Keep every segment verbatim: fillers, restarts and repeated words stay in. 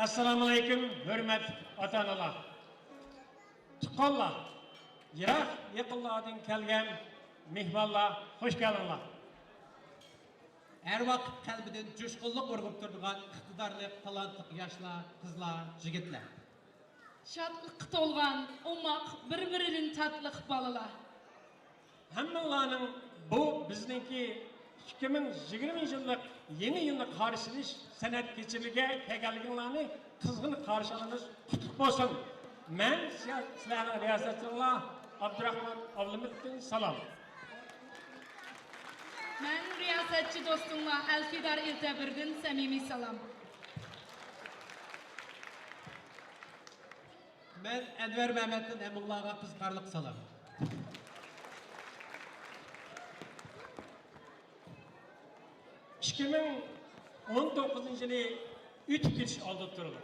ئەسسالامۇئەلەيكۇم، ھۆرمەتلىك ئاتا-ئانىلار، تۇغقانلار، يىراق يېقىنلاردىن كەلگەن مېھمانلار، خۇش كەلدىڭلار. ھەر ۋاقىت قەلبىدىن جۇشقۇنلۇق ئۇرغۇپ تۇرىدىغان ئىقتىدارلىق، تالانتلىق ياشلار، قىزلار، يىگىتلەر. شادلىققا تولغان، ئوماق، بىر-بىرىدىن تاتلىق بالىلار. ھەممىڭلارنىڭ بۇ بىزنىڭكى ئىككى مىڭ يىگىرمە يىللىق يېڭى يىلنى قارشى ئېلىش سەنئەت كېچىلىكىگە كەلگەنلىكىڭلارنى قىزغىن قارشى ئالىمىز، قۇتلۇق بولسۇن. مەن سىيا-، سىلەرنىڭ رىياسەتچىلىرىڭلار ئابدۇراخمان ئابلىمىتتىن سالام. مەن رىياسەتچى دوستۇڭلار ئەلفىدار ئىلتەبىردىن سەمىمىي سالام. مەن ئەنۋەر مەمەتتىن ھەممىڭلارغا قىزىقارلىق سالام. ئىككى مىڭ ئون توققۇزىنچى يىلى ئۆتۈپ كېتىش ئالدىدا تۇرىدۇ.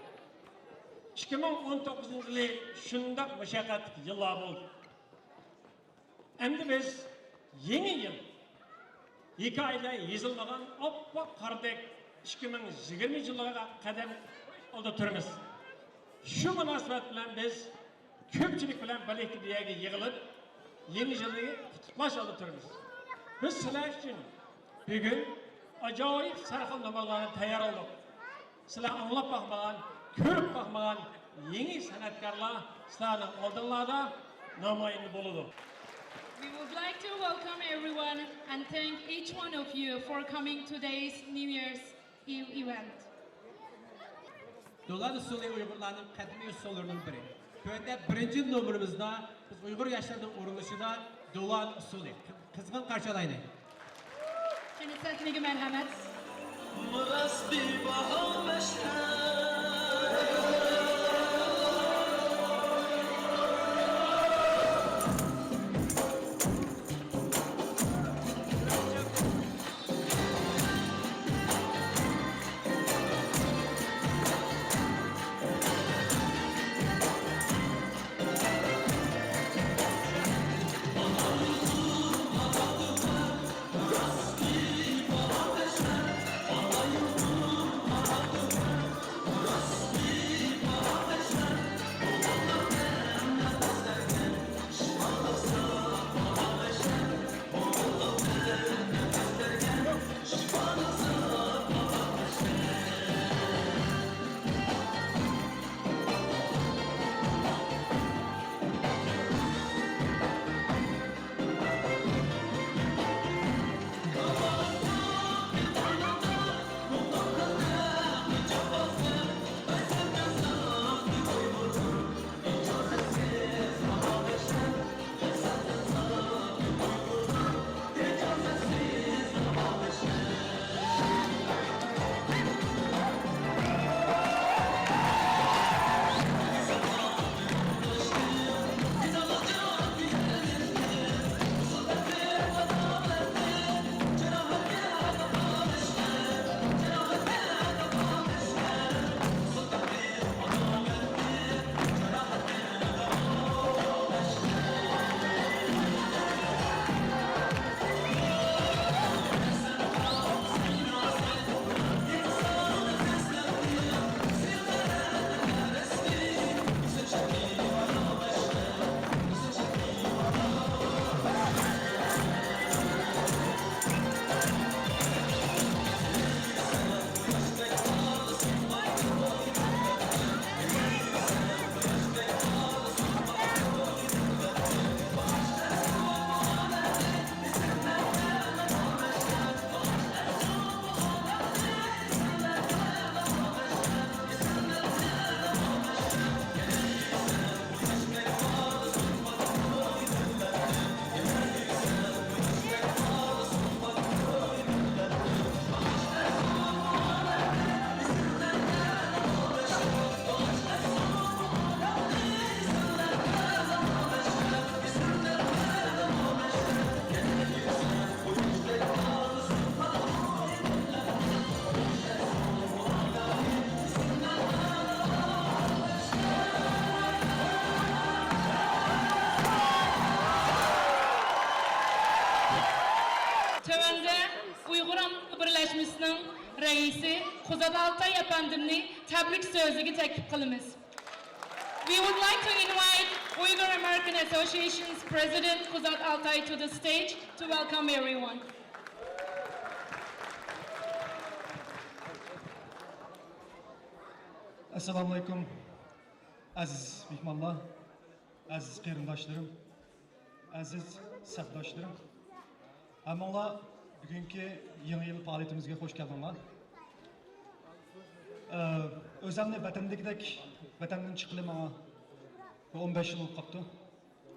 ئىككى مىڭ ئون توققۇزىنچى يىلى شۇنداق مۇشەققەتلىك يىللار بولدى. ئەمدى بىز يېڭى يىل، ھېكايىلەر يېزىلمىغان ئاپئاق قاردەك ئىككى مىڭ يىگىرمە يىلىغا قەدەم ئالدىدا تۇرىمىز. شۇ مۇناسىۋەت بىلەن بىز كۆپچىلىك بىلەن بىرلىكتە بۇ يەرگە يىغىلىپ، يېڭى يىلنى قۇتلۇقلاش ئالدىدا تۇرىمىز. بىز سىلەر ئۈچۈن بۈگۈن ئاجايىپ سەرخىل نومۇرلارنى تەييارلىدۇق. سىلەر ئاڭلاپ باقمىغان، كۆرۈپ باقمىغان يېڭى سەنئەتكارلار سىلەرنىڭ ئالدىڭلاردا نامايەندە بولىدۇ. We would like to welcome everyone and thank each one of you for coming today's New Year's Eve event. دولان ئۇسسۇلى ئۇيغۇرلارنىڭ قەدىمىي ئۇسسۇللىرىنىڭ بىرى. تۆۋەندە بىرىنچى نومۇرىمىزدا بىز ئۇيغۇر ياشلىرىنىڭ ئورۇنلىشىدا دولان ئۇسسۇلى. قىزغىن قارشى ئالايلى. قېنى سەھنىگە مەرھەمەت. راستى باھا مەشھەر. قۇزات ئالتاي ئەپەندىمنى تەبرىك سۆزىگە تەكلىپ قىلىمىز. We would like to invite Uyghur American Association's President Kuzat Altai to the stage to welcome everyone. ئەسسالامۇئەلەيكۇم، ئەزىز مېھمانلار، ئەزىز قېرىنداشلىرىم، ئەزىز سەپداشلىرىم، ھەممىڭلار بۈگۈنكى يېڭى يىل پائالىيىتىمىزگە خوش كەلدىڭلار. ئە، ئۆزەمنى ۋەتەندىكىدەك، ۋەتەندىن چىققىلى ماڭا بىر ئون بەش يىل بولۇپ قاپتۇ.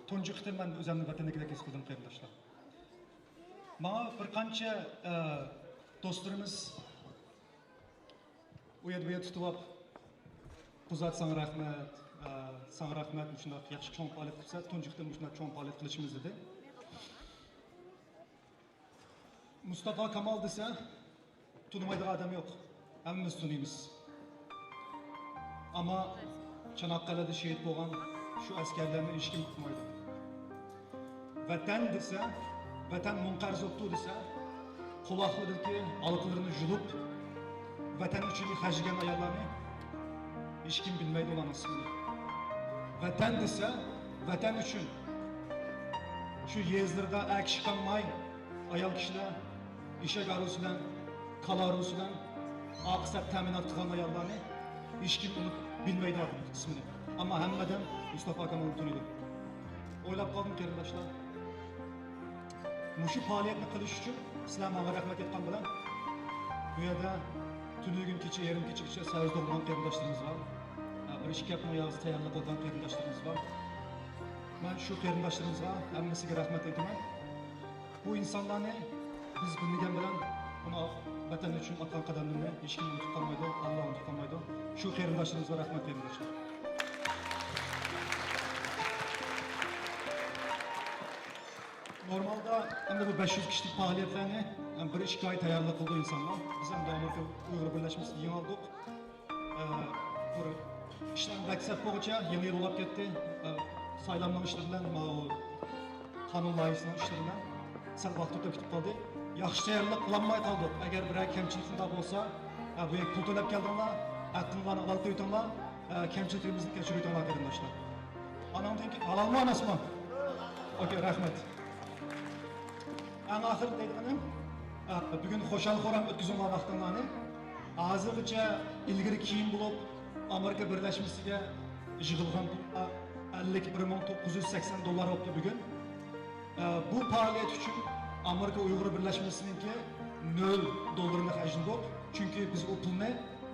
تۇنجى قېتىم مەن ئۆزەمنى ۋەتەندىكىدەك ھېس قىلدىم، قېرىنداشلار. ماڭا بىر قانچە، ئە، دوستلىرىمىز ئۇ يەردە بۇ يەردە تۇتۇۋاپ، قۇزات، ساڭا رەھمەت، ئە، ساڭا رەھمەت، مۇشۇنداق ياخشى چوڭ پائالىيەت قىلىپسەن، تۇنجى قېتىم مۇشۇنداق چوڭ پائالىيەت قىلىشىمىز دېدى. مۇستاپا كامال دېسە، تونۇمايدىغان ئادەم يوق. ھەممىمىز تونۇيمىز. ئەمما چاناققەلىدە شېھىت بولغان شۇ ئەسكەرلەرنى ھېچكىم ئۇنتۇمايدۇ. ۋەتەن دېسە، ۋەتەن مۇڭقەرز بوپتۇ دېسە، قۇلاقلىرىدىكى ھالقىلىرىنى يۇلۇپ، ۋەتەن ئۈچۈن خەجلىگەن ئاياللارنى ھېچكىم بىلمەيدۇ ئۇلارنىڭ ئىسمىنى. ۋەتەن دېسە، ۋەتەن ئۈچۈن شۇ يېزىلىرىدا ئەر كىشى قالماي، ئايال كىشىلەر ئېشەك ھارۋىسى بىلەن، كالا ھارۋىسى بىلەن ئارقا سەپ تەمىنات قىلغان ئاياللارنى ھېچكىم ئۇنى بىلمەيدۇ ئىسمىنى. ئەمما ھەممە ئادەم مۇستاپا كامالنى تونۇيدۇ. ئويلاپ قالدىم، قېرىنداشلار. مۇشۇ پائالىيەتنى قىلىش ئۈچۈن سىلەر ماڭا رەھمەت ئېيتقان بىلەن، بۇ يەردە تۈنۈگۈن كېچە، يېرىم كېچىگىچە سەۋزە توغرىغان قېرىنداشلىرىمىز بار. بىر ئىككى گەپنىڭ ياغىسى تەييارلىق قىلغان قېرىنداشلىرىمىز بار. مەن شۇ قېرىنداشلىرىمىزغا ھەممىسىگە رەھمەت ئېيتىمەن. بۇ ئىنسانلارنى بىز بىلمىگەن بىلەن، ئۇنى ۋەتەن ئۈچۈن ئاتقان قەدەملىرىنى ھېچكىم ئۇنتۇپ قالمايدۇ، ئاللا ئۇنتۇپ قالمايدۇ. شۇ قېرىنداشلىرىمىزغا رەھمەت، قېرىنداشلار. نورمالدا ئەمدى بۇ بەش يۈز كىشىلىك پائالىيەتلەرنى بىر ئىككى ئاي تەييارلىق قىلىدۇ ئىنسانلار. بىز ئەمدى ئامېرىكا ئۇيغۇر بىرلەشمىسىنى يېڭىۋالدۇق. ئە، بىر ئىشلار بەك سەپ بولغۇچە يېڭى يىل بولاپ كەتتى. ئە، سايلامنىڭ ئىشلىرى بىلەن، ماۋۇ قانۇن لايىھىسىنىڭ ئىشلىرى بىلەن سەل ۋاقىت ئۆتۈپ كېتىپ قالدى. ياخشى تەييارلىق قىلالماي قالدۇق. ئەگەر بىرەر كەمچىلىك شۇنداق بولسا، ئە، بۇ يەرگە پۇل تۆلەپ كەلدىڭلار، ھەققىڭلارنى ئالالتىۋېتىڭلار، ئە، كەمچىلىكلىرىمىزنى كەچۈرۈۋېتىڭلار، قېرىنداشلار. ئاناڭدىن كېيىن ھالالمۇ ئاناسمۇ؟ ئوكەي، رەھمەت. ئەڭ ئاخىرى دەيدىغىنىم، ئە، بۈگۈن خۇشال-خۇرام ئۆتكۈزۈڭلار ۋاقتىڭلارنى. ھازىرغىچە ئىلگىرى كېيىن بولۇپ، ئامېرىكا بىرلەشمىسىگە يىغىلغان پۇللار ئەللىك بىر مىڭ توققۇز يۈز سەكسەن دوللار بوپتۇ بۈگۈن. ئە، بۇ پائالىيەت ئۈچۈن ئامېرىكا ئۇيغۇر بىرلەشمىسىنىڭكى نۆل دوللىرىنى خەجلىدۇق. چۈنكى بىز ئۇ پۇلنى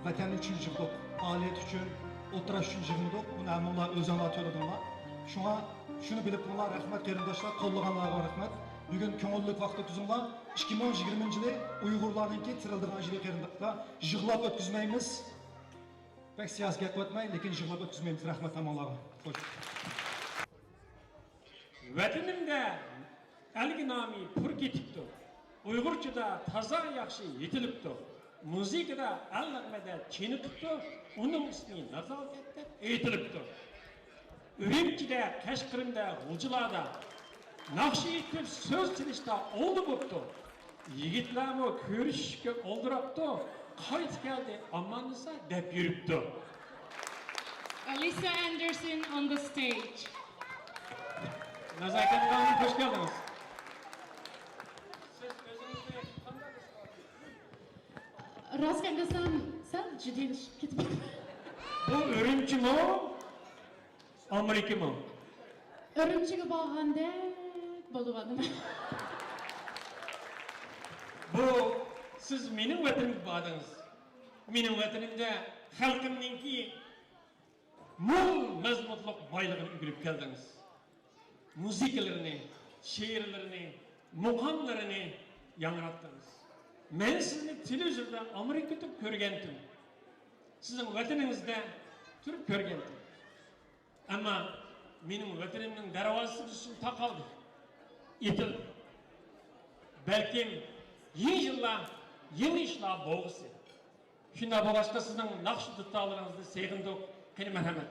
ۋەتەن ئۈچۈن يىغدۇق. پائالىيەت ئۈچۈن، ئولتۇراش ئۈچۈن يىغمىدۇق. بۇنى ھەممىڭلار ئۆزۈڭلار تونۇدۇڭلار. شۇڭا شۇنى بىلىپ تۇرۇڭلار، رەھمەت قېرىنداشلار، قوللىغانلارغا رەھمەت. بۈگۈن كۆڭۈللۈك ۋاقىت ئۆتكۈزۈڭلار. ئىككى مىڭ يىگىرمىنچى يىلى ئۇيغۇرلارنىڭكى تىرىلىدىغان يىلى، قېرىنداشلار. يىغلاپ ئۆتكۈزمەيمىز. بەك سىياسىي گەپ قىلىۋاتماي، لېكىن يىغلاپ ئۆتكۈزمەيمىز. رەھمەت ھەممىڭلارغا. خوش. ۋەتىنىمدە ئەلگە نامى پۇر كېتىپتۇ. ئۇيغۇرچىدا تازا ياخشى يېتىلىپتۇ. مۇزىكىدا ئەل نەغمىدە چېنىقىپتۇ. ئۇنىڭ ئىسمى نازاكەت دەپ ئېيتىلىپتۇ. ئۈرۈمچىدە، قەشقىرىمدە، غۇلجىلاردا ناخشا ئېيتىپ سۆز چېلىشتا ئالدى بوپتۇ. يىگىتلەرمۇ كۆرۈشۈشكە ئالدىراپتۇ. قايتا كەلدى ئاماننىسا دەپ يۈرۈپتۇ. Alyssa Anderson on the stage. نازاكەت خانىم، خوش كەلدىڭىز. راست گەپ دېسەم، سەل جىددىيلىشىپ كېتىپ. بۇ ئۈرۈمچىمۇ؟ ئامېرىكىمۇ؟ ئۈرۈمچىگە بارغاندەك بولۇۋالدىم. بۇ سىز مېنىڭ ۋەتىنىمگە باردىڭىز. مېنىڭ ۋەتىنىمدە خەلقىمنىڭكى مول مەزمۇتلۇق بايلىقىنى ئۆگىنىپ كەلدىڭىز. مۇزىكىلىرىنى، شېئىرلىرىنى، مۇقاملىرىنى ياڭراتتىڭىز. مەن سىزنى تېلېۋىزوردا ئامېرىكىدا كۆرگەنتىم. سىزنىڭ ۋەتىنىڭىزدە تۇرۇپ كۆرگەنتىم. ئەمما مېنىڭ ۋەتىنىمنىڭ دەرۋازىسى بىز ئۈچۈن تاقالدى. ئېتىلدى. بەلكىم يېڭى يىللار، يېڭى ئىشلار بولغۇسى. شۇنداق بولغاچقا سىزنىڭ ناخشا دۇتارلىرىڭىزنى سېغىندۇق. قېنى مەرھەمەت.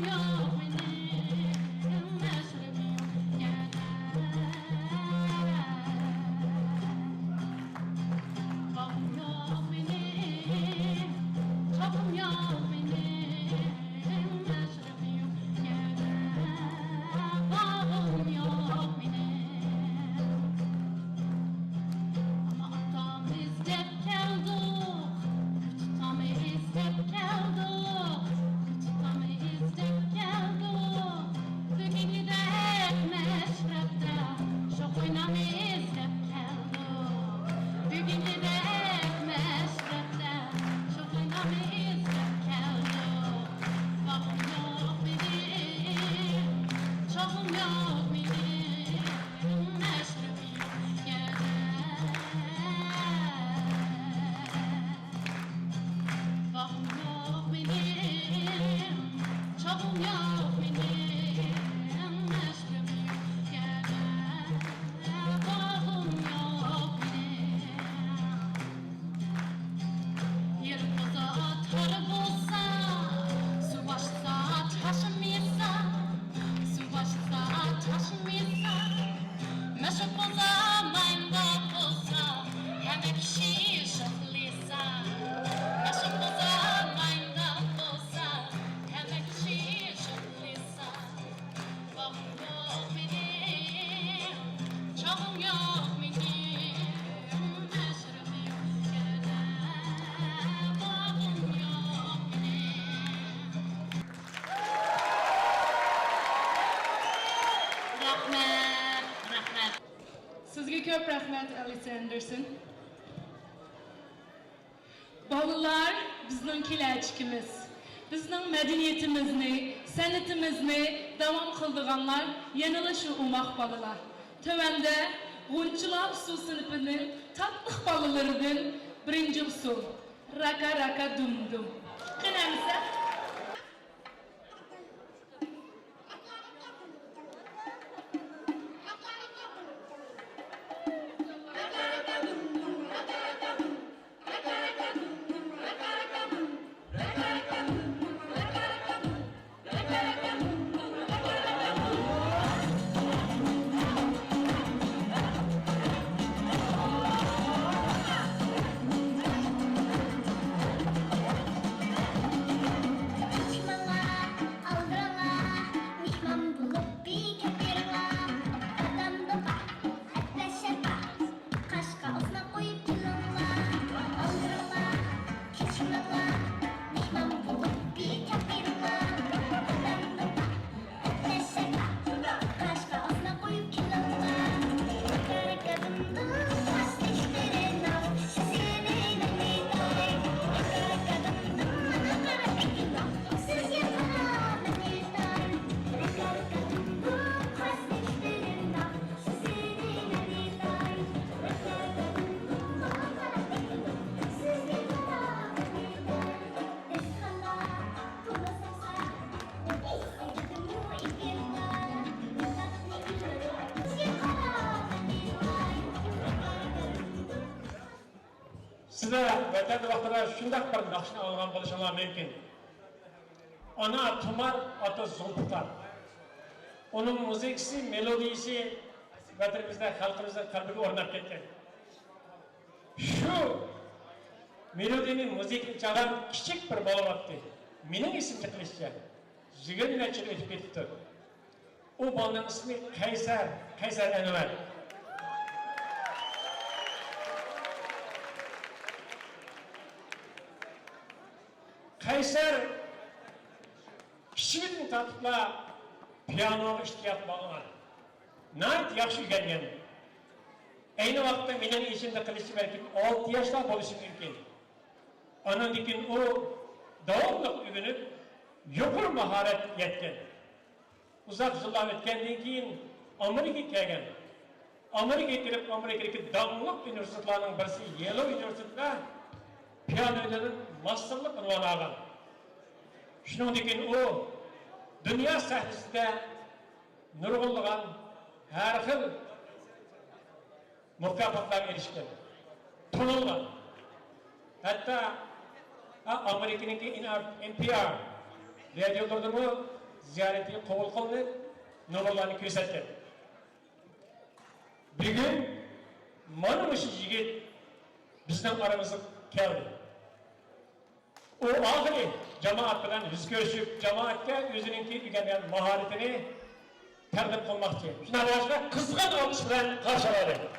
يوق مېنىڭ، مەشرىپىم يوق يەردە. باغرىم يوق مېنىڭ، چاپىم يوق مېنىڭ، مەشرىپىم يوق يەردە. باغرىم يوق مېنىڭ. ئانا ئاتام ئىزدەپ كەلدۇق، ئۇچۇتام ئىزدەپ كەلدۇق، ئۇچۇتام ئىزدەپ كەلدۇق. بۈگۈنكىدەك مەشرەپتە شوخ ئوينام ئىزدەپ كەلدۇق. بۈگۈنكىدەك مەشرەپتە شوخ ئوينام ئىزدەپ كەلدۇق. باغرىم يوق مېنىڭ، چاغرىم يوق مېنىڭ، مەشرىپىم يوق يەردە. باغرىم يوق مېنىڭ، چاغرىم يوق مېنىڭ، مەشرىپىم يوق يەردە. باغرىم يوق مېنىڭ. يېرىم بولسا تار بولسا، سۇ باشلىسا چاچمىسا، سۇ باشلىسا چاچمىسا، مەشۇ بولسا مايمۇنداق بولسا، ھەممە كىشى شوخلىسا، مەشۇ بولسا مايمۇنداق بولسا، ھەممە كىشى شوخلىسا. باغرىم يوق مېنىڭ، چاغرىم يوق مېنىڭ، مەشرىپىم يوق يەردە. باغرىم يوق مېنىڭ. رەھمەت، رەھمەت. سىزگە كۆپ رەھمەت، ئەلىسە ئەندېرسون. بالىلار بىزنىڭ كېلەچىكىمىز. بىزنىڭ مەدەنىيىتىمىزنى، سەنئىتىمىزنى داۋام قىلىدىغانلار يەنىلا شۇ ئوماق بالىلار. تۆۋەندە غۇنچىلار ئۇسسۇل سىنىپىنىڭ تاتلىق بالىلىرىدىن بىرىنچى ئۇسسۇل، راكا راكا دۇم دۇم. قېنى ئەمىسە. ئالدىراڭلار، مېھمان بولۇپ بىر كەپ بېرىڭلار. دادام دۇغا، ئەپەس شەپە، قاشقا ئاسنا قويۇپ كېلىڭلار. ئالدىراڭلار، كېچىكمەڭلار، مېھمان بولۇپ بىر كەپ بېرىڭلار. دادام دۇغا، ئەپەس شەپە، قاشقا ئاسنا قويۇپ كېلىڭلار. سىلەر ۋەتەندە ۋاقتىدا شۇنداق بىر ناخشىنى ئاڭلىغان بولۇشۇڭلار مۇمكىن. ئانا تۇمار، ئاتا زۇلپىقار. ئۇنىڭ مۇزىكىسى، مېلودىيىسى ۋەتىنىمىزدە، خەلقىمىزنىڭ قەلبىگە ئورناپ كەتكەن. شۇ مېلودىيىنى، مۇزىكىنى چالغان كىچىك بىر بالا بارتتى. مېنىڭ ئېسىمگە قېلىشىچە، يىگىرمە نەچچە يىل ئۆتۈپ كېتىپتۇ. ئۇ بالىنىڭ ئىسمى قەيسەر، قەيسەر ئەنۋەر. قەيسەر كىچىكىدىن تارتىپلا پىيانوغا ئىشتىياق بولغان. ناھايىتى ياخشى ئۆگەنگەن. ئەينى ۋاقىتتا مېنىڭ يېشىمدا قېلىشى بەلكىم ئالتە ياشلار بولۇشى مۇمكىن. ئانىڭدىن كېيىن ئۇ داۋاملىق ئۆگىنىپ، يۇقىرى ماھارەتكە يەتكەن. ئۇزاق يىللار ئۆتكەندىن كېيىن ئامېرىكىغا كەلگەن. ئامېرىكىغا كېلىپ، ئامېرىكىدىكى داڭلىق ئۇنىۋېرسىتېتلارنىڭ بىرسى يېلو ئۇنىۋېرسىتېتىدا پىيانو ئوينىدىن ماستېرلىق ئۇنۋانى ئالغان. شۇنىڭدىن كېيىن ئۇ دۇنيا سەھنىسىدە نۇرغۇنلىغان ھەر خىل مۇكاپاتلارغا ئېرىشكەن، تونۇلغان. ھەتتا، ھە، ئامېرىكىنىڭكى ئېن ئار، ئېن پى ئار رادىيولىرىدىمۇ زىيارىتى قوبۇل قىلىنىپ، نومۇرلارنى كۆرسەتكەن. بۈگۈن مانا مۇشۇ يىگىت بىزنىڭ ئارىمىزغا كەلدى. ئۇ ئاخىرى جامائەت بىلەن يۈز كۆرۈشۈپ، جامائەتكە ئۆزىنىڭكى ئۆگەنگەن ماھارىتىنى تەقدىم قىلماقچى. شۇنداق بولغاچقا، قىزغىن ئالقىش بىلەن قارشى ئالايلى.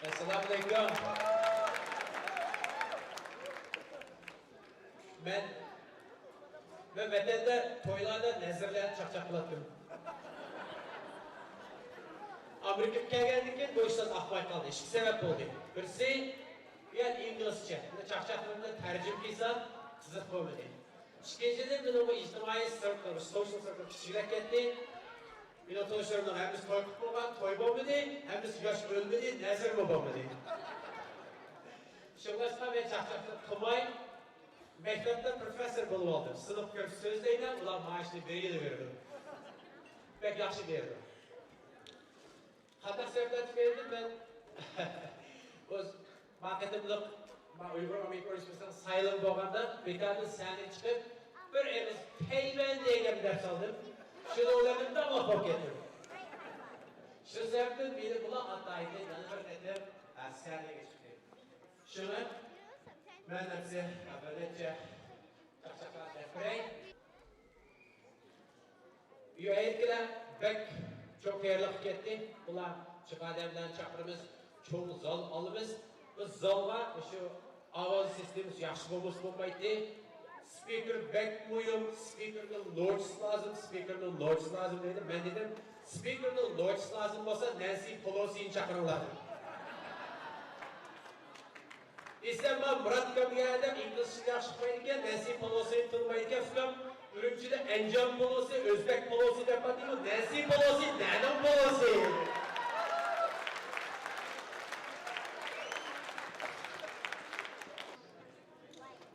ئەسسالامۇئەلەيكۇم. مەن، مەن ۋەتەندە تويلاردا نەزىرلەرنى چاقچاق قىلاتتىم. ئامېرىكىغا كەلگەندىن كېيىن بۇ ئىشلار ئاقماي قالدى. ئىككى سەۋەب بولدى. بىرسى، بۇ يەر ئىنگلىزچە. بۇنى چاقچاقلىرىمنى تەرجىمە قىلسام قىزىق بولمىدى. ئىككىنچىدىن، مېنىڭ بۇ ئىجتىمائىي سىرتلىرىم، سوشل سىرتلىرىم كىچىكرەك كەتتى. مېنىڭ تونۇشلىرىمنىڭ ھەممىسى توي قىلىپ بولغان، توي بولمىدى، ھەممىسى ياش ئۆلمىدى، نەزىرمۇ بولمىدى. شۇڭلاشقا مەن چاقچاقچىلىق قىلماي، مەكتەپتە پروفېسسور بولۇپ ئالدىم. سىنىپ كۆپ سۆزلەيمەن، ئۇلار مائاشنى بىر يىل بېرىدۇ. بەك ياخشى بېرىدۇ. قانداق سەۋەبلەر تۈپەيلىدىن مەن ئۆز ما قېتىملىق ما ئۇيغۇر ئامېرىكا ئۇيۇشمىسىنىڭ سايلىمى بولغاندا بىكاردىن سەھنىگە چىقىپ بىر ئېغىز پەيۋەندى دەپ سالدىم. شۇنىڭ بىلەن مەن داڭلىق بولۇپ كەتتىم. شۇ سەۋەبتىن مېنى بۇلار ئاتايتتى، يەنە بىر قېتىم سەھنىگە چىقتى. شۇڭا مەن ئەمسە بىر نەچچە چاقچاقلار دەپ بېرەي. يۇ ئەيتكىلەر بەك چوڭ تەييارلىققا كەتتى. بۇلار جىق ئادەملەرنى چاقىرىمىز، چوڭ زال ئالىمىز. بىز زالغا شۇ ئاۋاز سىستېمىسى ياخشى بولمىسا بولمايتتى. سپىكېر بەك مۇھىم، سپىكېرنىڭ نوچىسى لازىم، سپىكېرنىڭ نوچىسى لازىم دېدى. مەن دېدىم، سپىكېرنىڭ نوچىسى لازىم بولسا، نەنسى پېلوسىنى چاقىرىڭلار دېدىم. دېسەم، مانا مۇرات ئاكام دېگەن ئادەم ئىنگلىزچە ياخشى ئۇقمايدىكەن، نەنسى پېلوسىنى تونۇمايدىكەن، ئۇكام ئۈرۈمچىدە ئەنجان پېلوسى، ئۆزبەك پېلوسى دەپ ئاتىدۇ، نەنسى پېلوسى نەنىڭ پېلوسى؟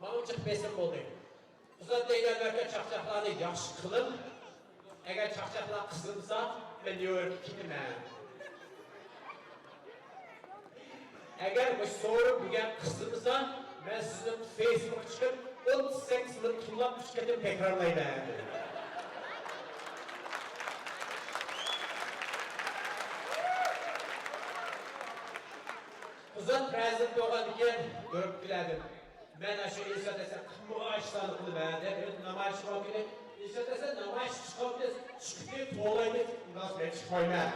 ماڭا جىق بېسىم بولدى. ئۇزاتمايمەن، ئەلۋەتتە، چاقچاقلارنى ياخشى قىلىڭ. ئەگەر چاقچاقلار قىزىمسا، مەن نيۇ يوركقا كېتىمەن. ئەگەر مۇشۇ سورۇن بۈگۈن قىزىمسا، مەن سىزنىڭ فېيسبۇكقا چىقىپ، ئوتتۇز سەككىز مىنۇت توۋلاپ ئۈچ قېتىم تەكرارلايمەن. ئۇزات پىرېزىدېنت بولغاندىكىن گۇرۇپپىلەردىن مەن ئاشۇ ئىنشا دېسە قىلمىغان ئىشلارنى قىلىمەن دەپ نامايىش قىلغان كۈنى ئىنشا دېسە نامايىش چىقىپ چىقىپ توۋلايدۇ، ئۇنداق مەن چىقمايمەن.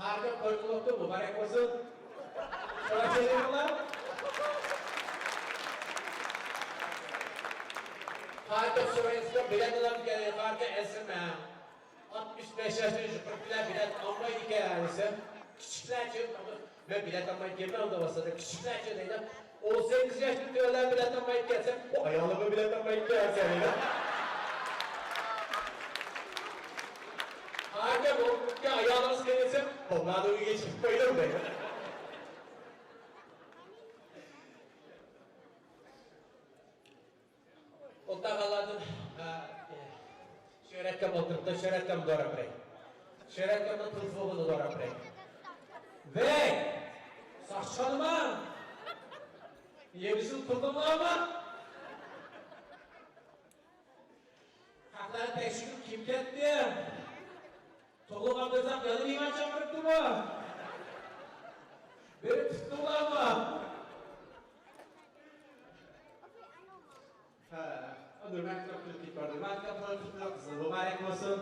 قارىكۆل توي قىلىپتۇ، مۇبارەك بولسۇن. شۇڭا كېلىڭلار. قارىكۆل شوۋېنىستلار بېلەت ئالامدىكەن، قارىكۆل ئەسلىمە. ئاتمىش بەش ياشتىن يۇقىرىقىلار بېلەت ئالمايدىكەن دېسە، كىچىكلەرچۇ، مەن بېلەت ئالمايدىكەنمەن ئۇنداق بولسا، كىچىكلەرچۇ دەيدۇ. ئون سەككىز ياشتىن تۆۋەنلەر بېلەت ئالمايدىكەن دېسەم، بۇ ئايالىممۇ بېلەت ئالمايدىكەن دەيدۇ. ھاكىم، ئۇ ئايالىڭىز كەلسە، بولمايدۇ، ئۆيگە چىقىپ قويدۇم دەيدۇ. ئولتۇرغانلاردىن، ئە، شۆھرەتكەم ئولتۇرۇپتۇ، شۆھرەتكەمنى دوراپ بېرەي. شۆھرەتكەمنىڭ تېلېفونىنى دوراپ بېرەي. ۋەي! ساقچى خانىما! يېڭى يىل قىلدىڭلارمۇ؟ خەقلەرنى تەكشۈرۈپ كىم كەتتى؟ تۇغۇلغان بىزاق يەنە مېھمان چاقىرىپتىمۇ؟ بېرىپ تۇتتۇڭلارمۇ؟ ھە، نۇرمەت ئاكا قىلىپ كېتىپ بارىدۇ. نۇرمەت ئاكا قىلىپ كېتىپ بارىدۇ. قىزىل مۇبارەك بولسۇن.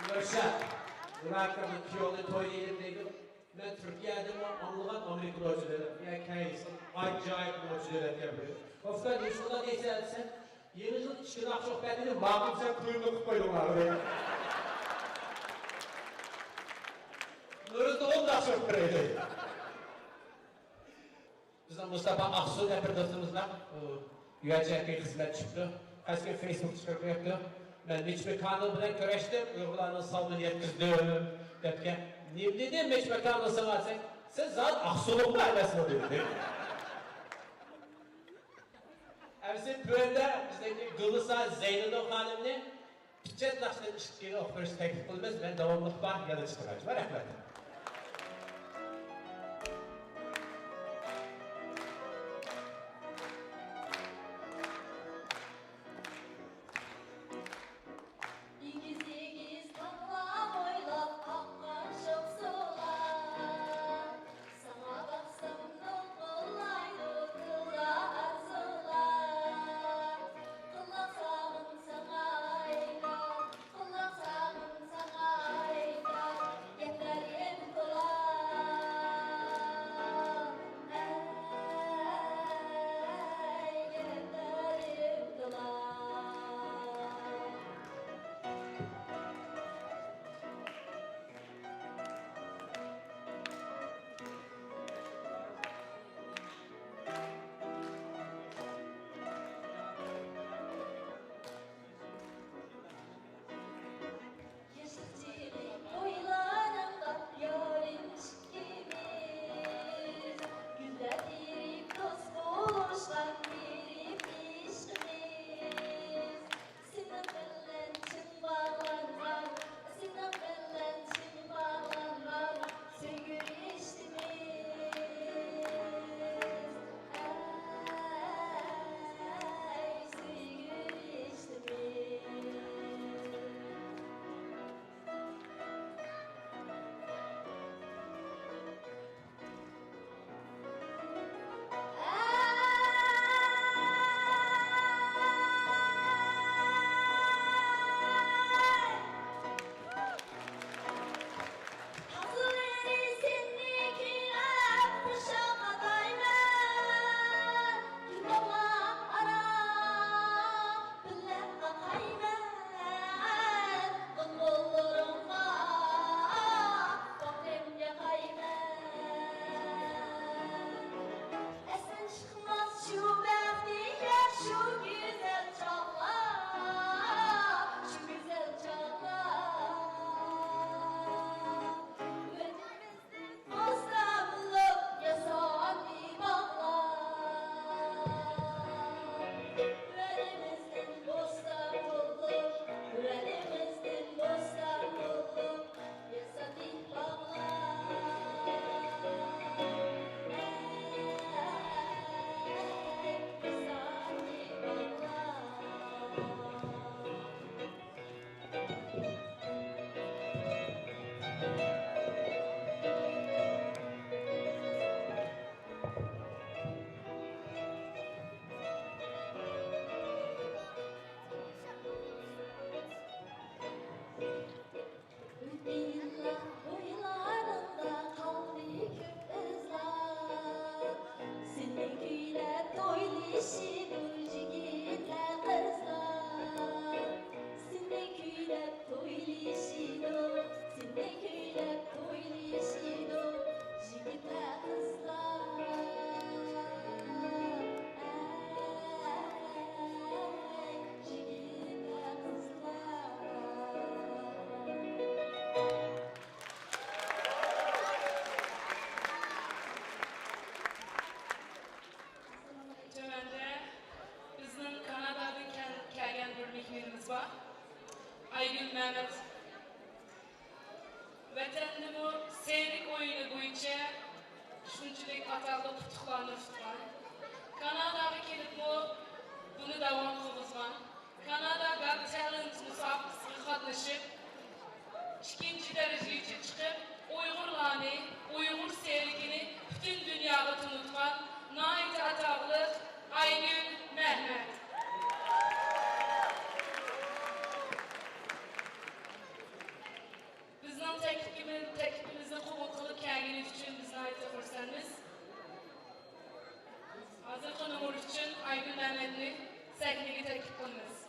نۇرشات، نۇرمەت ئاكا كۈيەۋنى توي دەيدۇ. مەن تۈركىيەدىمۇ ئاڭلىغان ئامېرىكا نوچىلىرى. يا كەيس، ئاجايىپ نوچىلىرى ئىكەن بۇ. ئۇستا، نېمىشقا دەيسەن دېسەم، يېڭى يىل ئىككى ناخشا ئوقۇپ بەردىم، ماقۇل سەن قۇيرۇقنى قويدۇڭلار دەيدۇ. نۇرۇزدا ئون ناخشا ئوقۇپ بېرەي دەيدۇ. بىزنىڭ مۇستاپا ئاقسۇ دەپ بىر دوستىمىز بار. ئۇ يۇ ئەس ئېگە خىزمەت چىقىپتۇ. قەسكەن فېيسبۇك چىقىرىپ قويۇپتۇ. مەن مىچ ماككوننېل بىلەن كۆرۈشتۈم، ئۇيغۇرلارنىڭ سالىمىنى يەتكۈزدۈم دەپكەن. نېمە دېدى مىچ ماككوننېل ساڭا دېسەك، سەن زادى ئاقسۇلۇقلا ئەمەسمۇ دېدى. ئەمسە تۆۋەندە بىزنىڭكى گۈلنىسا زەينىدىن خانىمنى پىچەت ناخشىدىن ئىككى ئوقۇپ بېرىشنى تەكلىپ قىلىمىز. مەن داۋاملىق بار، يەنە چىقىمەن. رەھمەت. ئېگىز-ئېگىز تاغلار بويلاپ ئاققان شوخ سۇلار. ساڭا باقسام دولقۇنلايدۇ دىلدا ئارزۇلار. قىلىپ ساغىن ساڭا ئايلار، قىلىپ ساغىن ساڭا ئايلار. گەپلەر شۇنچىلىك ئاتاقلىق ئۇتۇقلارنى تۇتقان، كاناداغا كېلىپمۇ بۇنى داۋام قىلغۇزغان، كانادا گات تالېنت مۇسابىقىسىگە قاتنىشىپ، ئىككىنچى دەرىجىگىچە چىقىپ، ئۇيغۇرلارنى، ئۇيغۇر سېركىنى پۈتۈن دۇنياغا تونۇتقان ناھايىتى ئاتاقلىق ئايگۈل مەمەت. بىزنىڭ تەكلىپىمىز-، تەكلىپىمىزنى قوبۇل قىلىپ كەلگىنى ئۈچۈن بىز ناھايىتى خۇرسەنمىز. ھازىرقى نومۇر ئۈچۈن ئايگۈل مەمەتنى سەھنىگە تەكلىپ قىلىمىز.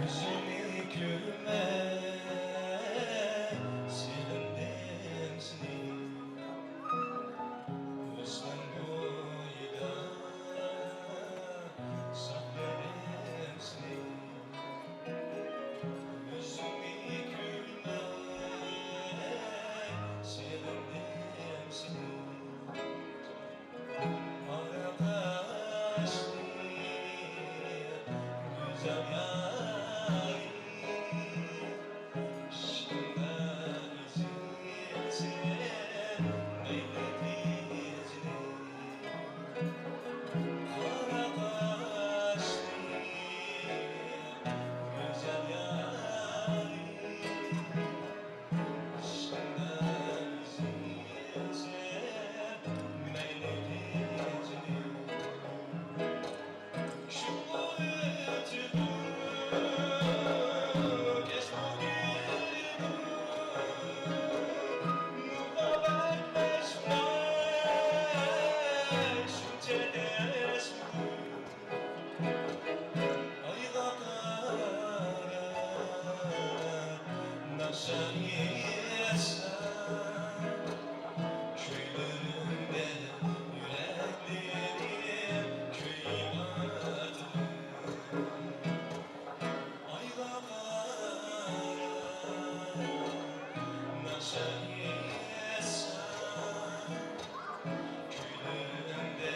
يۈزۈڭنى كۆرمەي سېغىندىم سېنى. ئۆسمەن بويىدا ساقلىدىم سېنى. يۈزۈڭنى كۆرمەي سېغىندىم سېنى. قارا قاشلىق گۈزەل يارىم، ئىشقىمدا ئۈزۈلسە مەيلى تېزىنى. قارا قاشلىق گۈزەل يارىم، ئايغا قاراپ ناخشا ئېيتسام، كۈيلىرىمدە يۈرەكلىرىم كۆيۈۋاتىدۇ. ئايغا قاراپ ناخشا ئېيتسام، كۈيلىرىمدە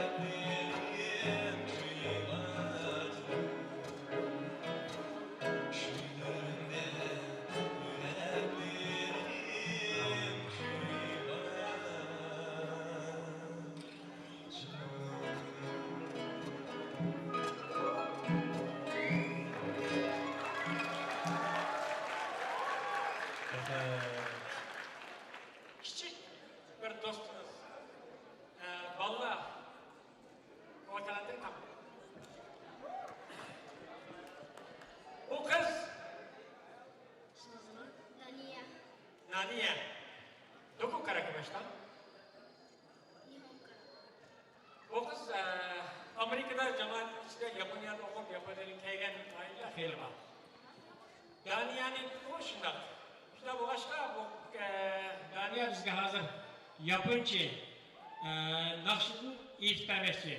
يۈرەكلىرىم كۆيۈۋاتىدۇ. كىچىك بىر دوستىمىز، ئە، بالىلار ۋاكالىتىنى تاپتى. بۇ قىز، ئىسمىڭىز نېمە؟ دانىيە. دانىيە. どこから来ました؟ بۇ قىز، ئە، ئامېرىكىدا جامائەتنىڭ ئىچىدە ياپونىيەدە ئوقۇپ، ياپونىيەدىن كەلگەن ئائىلىلەر خېلى بار. دانىيەنى، ئۇ شۇنداق. شۇنداق بولغاچقا، بۇ، ئە، دانىيە بىزگە ھازىر ياپونچە، ئە، ناخشىدىن ئېيتىپ بەرمەكچى.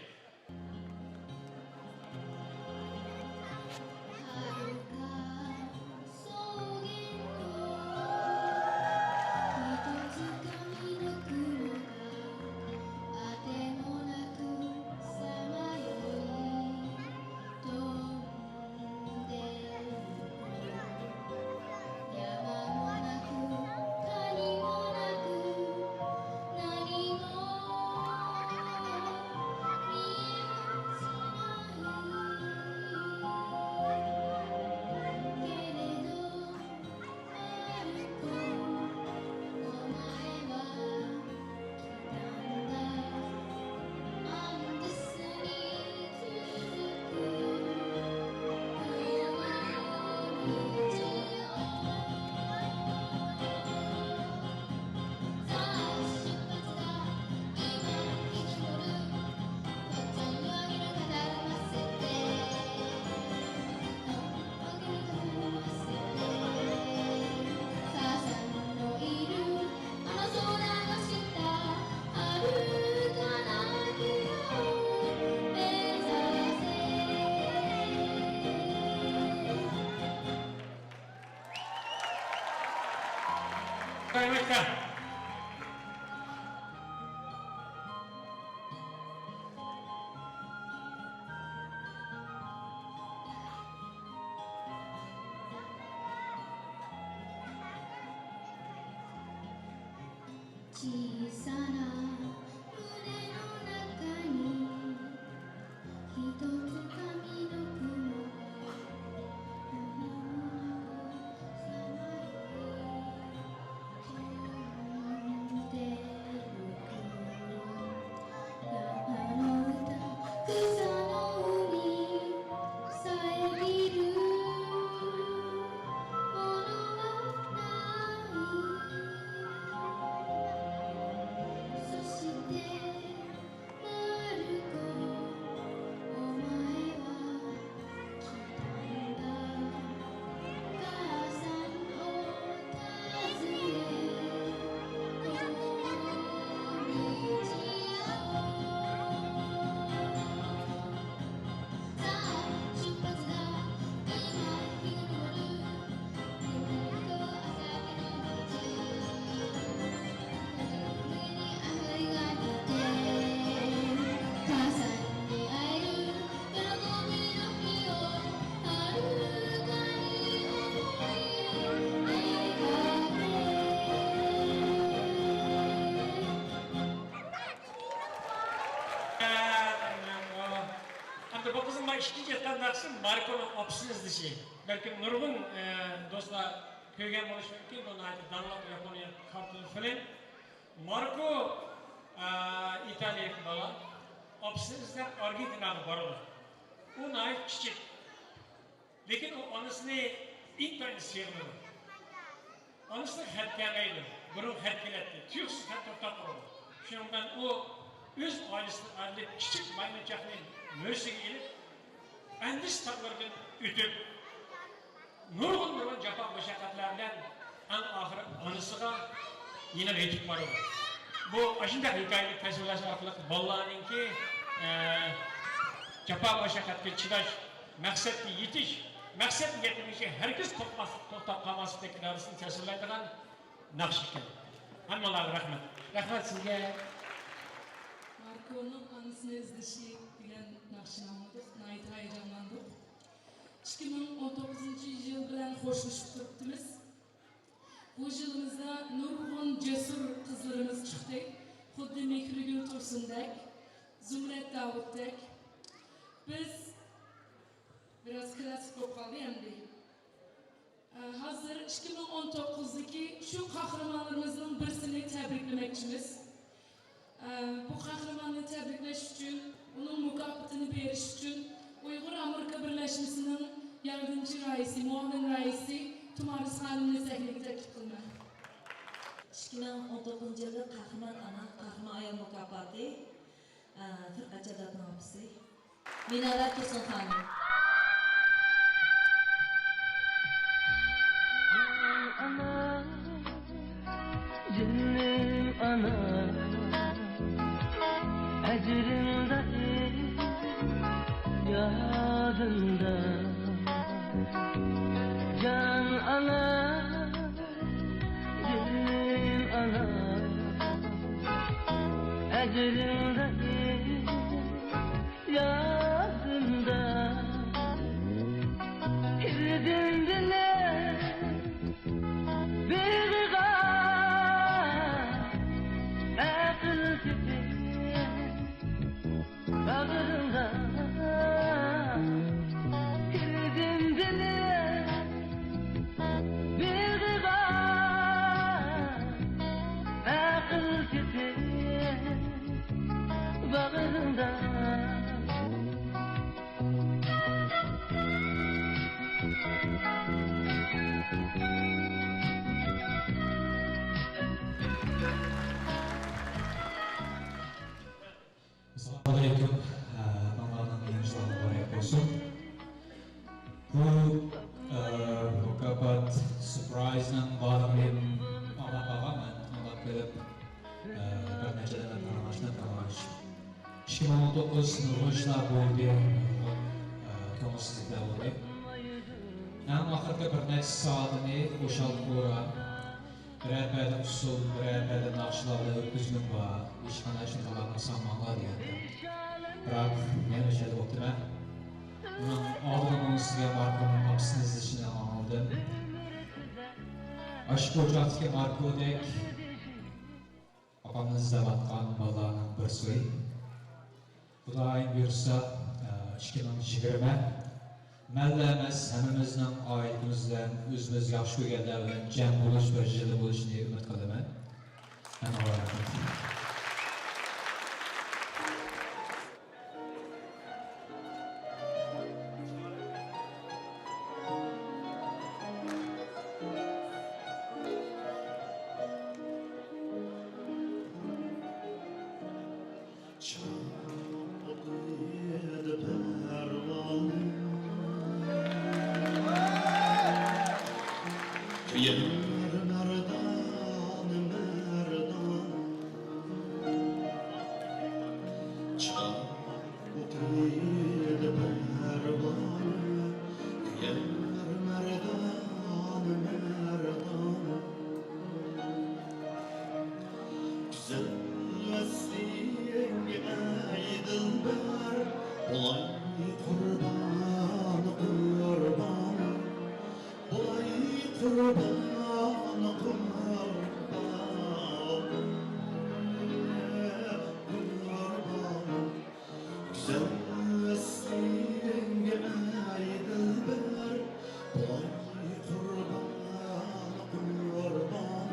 قارايمەكتە. 「小さな胸の中に」「一つ紙の雲が」「さまよい飛んでる」「山の歌草の海遮るものはない」「そして」「マルコ、お前は来たんだ」「母さんを訪ね」「こんにちは」「さあ出発だ」「今日が昇る」ئەمدى بۇ قىزنىڭ مانا ئىككىنچى ئېيتقان ناخشىسى ماركونىڭ ئاپىسىنى ئىزدىشى. بەلكىم نۇرغۇن، ئە، دوستلار كۆرگەن بولۇشى مۇمكىن، بۇ ناھايىتى داڭلىق ياپونىيە كارتون فىلىم. ماركو، ئە، ئىتالىيەلىك بالا. ئاپىسىنى ئىزدەپ ئارگېنتىناغا بارىدۇ. ئۇ ناھايىتى كىچىك. لېكىن ئۇ ئانىسىنى ئىنتايىن سېغىنىدۇ. ئانىسىنىڭ خەت كەلمەيدۇ. بۇرۇن خەت كېلەتتى. تۇيۇقسىز خەت توختاپ قالىدۇ. شۇنىڭ بىلەن ئۇ ئۆز ئائىلىسىدىن ئايرىلىپ، كىچىك مايمۇنچاقنى مۈرىسىگە ئېلىپ، ئەندىز تاغلىرىدىن ئۆتۈپ، نۇرغۇن-نۇرغۇن جاپا-مۇشەققەتلەر بىلەن ئەڭ ئاخىرى ئانىسىغا يېنىغا يېتىپ بارىدۇ. بۇ ئاشۇنداق ھېكايىنى تەسۋىرلەش ئارقىلىق بالىلارنىڭكى، ئە، جاپا-مۇشەققەتكە چىداش، مەقسەتكە يېتىش، مەقسەتكە يەتمىگۈچە ھەرگىز توختاپ، توختاپ قالماسلىق ئىرادىسىنى تەسۋىرلەيدىغان ناخشا ئىكەن. ھەممىڭلارغا رەھمەت. رەھمەت سىزگە. ماركونىڭ ئانىسىنى ئىزدىشى دېگەن ناخشىنى ئاڭلىدۇق. ناھايىتى ھاياجانلاندۇق. ئىككى مىڭ ئون توققۇزىنچى يىل بىلەن خوشلىشىپ تۇرۇپتىمىز. بۇ يىلىمىزدا نۇرغۇن جەسۇر قىزلىرىمىز چىقتى. خۇددى مېھرىگۈل تۇرسۇندەك، زۇمرەت داۋۇتتەك. بىز بىراز كلاسسىك بولۇپ قالدى ئەمدى. ئە، ھازىر ئىككى مىڭ ئون توققۇزدىكى شۇ قەھرىمانلىرىمىزنىڭ بىرسىنى تەبرىكلىمەكچىمىز. ئە، بۇ قەھرىماننى تەبرىكلەش ئۈچۈن، ئۇنىڭ مۇكاپاتىنى بېرىش ئۈچۈن ئۇيغۇر ئامېرىكا بىرلەشمىسىنىڭ ياردەمچى رەئىسى، مۇئاۋىن رەئىسى تۇمارىس خانىمنى سەھنىگە تەكلىپ قىلىمەن. ئىككى مىڭ ئون توققۇزىنچى يىللىق قەھرىمان ئانا، قەھرىمان ئايال مۇكاپاتى، ئە، فىرقەت جەللاتنىڭ ئاپىسى. مىنەۋەر تۇرسۇن خانىم. ئانا، جېنىم ئانا، ئەجرىڭ دائىم يادىمدا. جان ئانا، جېنىم ئانا، ئەجرىڭ دائىم يادىمدا. كىردىم بىلەن بېغىغا، ئەقىل تېپىپ باغرىڭدا. كىردىم بىلەن بېغىغا، ئەقىل تېپىپ باغرىڭدا. ئەسسالامۇئەلەيكۇم. ھەممىڭلارنىڭ يېڭى يىلى مۇبارەك بولسۇن. بۇ، ئە، مۇكاپات سۈرپرايزنىڭ بارلىقىنى ئاڭلاپ قالغان، مەن ئاڭلاپ بېرىپ، ئە، بىر نەچچە دانە تاللاشنى تاللاش. ئىككى مىڭ ئون توققۇز نۇرغۇن ئىشلار بولدى، نۇرغۇن، ئە، كۆڭۈلسىزلىكلەر بولدى. ئەڭ ئاخىرقى بىر نەچچە سائەتنى خۇشال-خۇرام، بىرەر پەدە ئۇسسۇل، بىرەر پەدە ناخشىلاردا ئۆتكۈزگۈم بار، ھېچقانداق شۇنداقلارنى سالماڭلار دېگەندىم. بىراق، يەنە شەيدە بوپتىمەن. ئۇنىڭ ئالدىدا ماڭا سىزگە ماركونىڭ ئاپىسىنى ئىزدىشىنى ئاڭلىدىم. ئاشۇ ئوچاقتىكى ماركودەك ئاپامنى ئىزدەۋاتقان بالىلارنىڭ بىرسى. خۇدايىم بۇيرۇسا، ئىككى مىڭ يىگىرمە مەنلا ئەمەس، ھەممىمىزنىڭ ئائىلىمىز بىلەن، ئۆزىمىز ياخشى كۆرگەنلەر بىلەن جەم بولۇش بىر يىلى بولۇشىنى ئۈمىد قىلىمەن. ھەممىڭلارغا رەھمەت. چاقنىدى پەرۋانە، يار مەردانە، مەردانە. چاقنىدى پەرۋانە، يار مەردانە، مەردانە. گۈزەل ۋەسلىڭگە ئەي دىلبەر، بولاي قۇربان، قۇربان، بولاي قۇربان، قۇربان، قۇربان. گۈزەل ۋەسلىڭگە ئەي دىلبەر، بولاي قۇربان، قۇربان،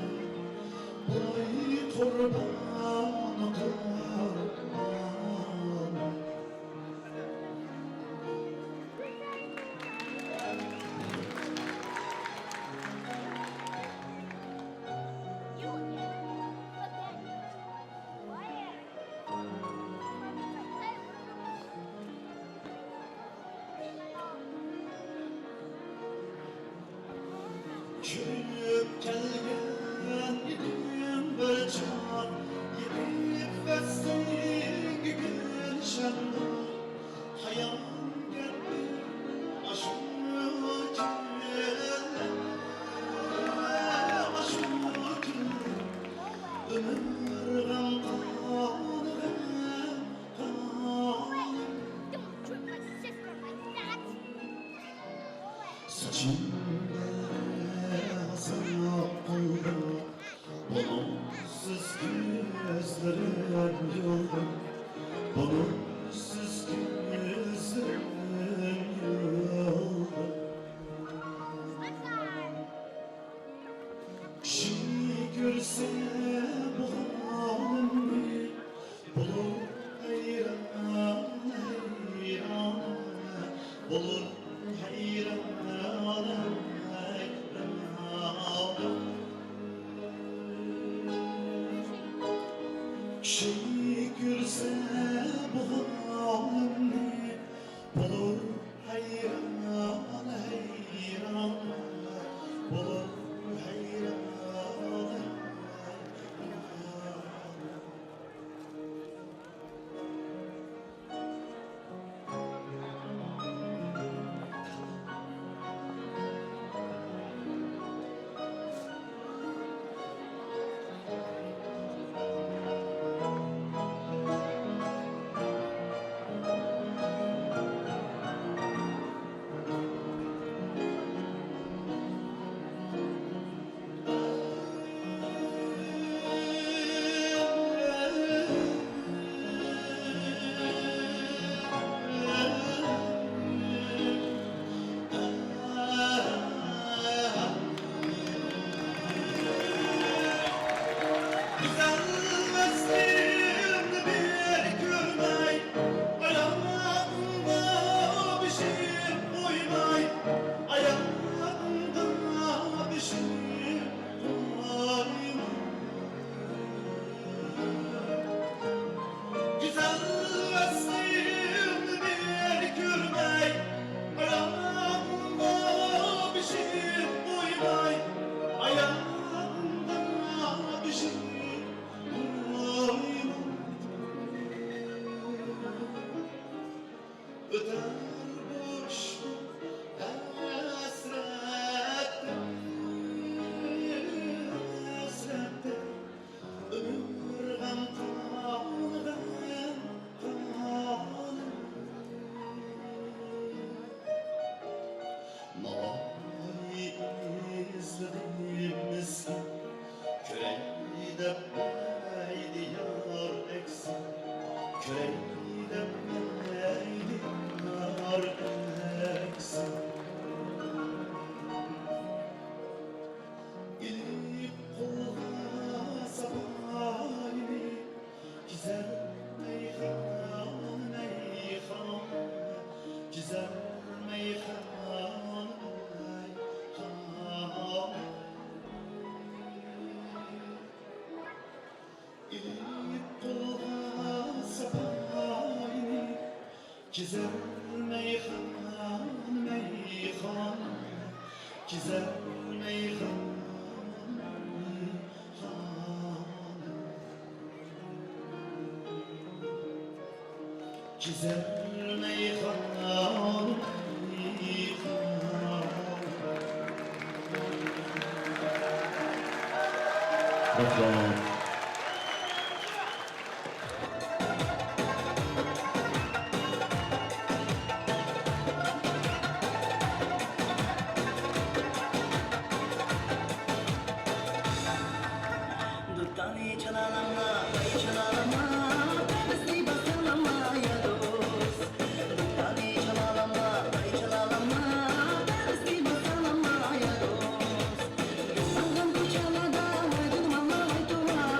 بولاي قۇربان، قۇربان. چۈشۈپ كەلگەن ئىدىم بىر چاغ، يېتىپ ۋەسلىڭگە گۈلشەننۇر. قايان كەتتى ئاشۇ كۈنلەر، ئاشۇ كۈنلەر. ئۆمۈر غەم قالدى، غەم قالدى. ساچىمغا ساراپ قالدى. بۇلۇتسىز كۈزلىرىم يولدا، بۇلۇتسىز كۈزلىرىم يولدا. كىشى كۆرسە بۇ ھالىمنى، بولۇر ھەيران، ھەيران، بولۇر ھەيران، ھەيران. كىشى كۆرسە بۇ ھالىمنى، بولۇر ھەيران، ھەيران، بولۇر ھەيران، ھەيران. گۈزەل ۋەسلىمنى بىر كۆرمەي، ئاياغىڭغا بېشىم قويماي، ئاياغىڭغا بېشىم قويماي. گۈزەل ۋەسلىمنى بىر كۆرمەي، ئاياغىڭغا بېشىم قويماي، ئاياغىڭغا بېشىم قويماي. ئۆتەر بوشلۇق ھەسرەتتە، گۈزەل مەيخانا، مەيخانا، گۈزەل مەيخانا، مەيخانا. گۈزەل مەيخانا، مەيخانا. رەھمەت. دۇتارنى چالالاملا، ۋاي چالالاملا، پەرىزنى باسالاملا يا دوست. دۇتارنى چالالاملا، ۋاي چالالاملا، پەرىزنى باسالاملا يا دوست. يوقالغان كوچىلاردا ۋاي دۇرمانلار، ۋاي توۋا،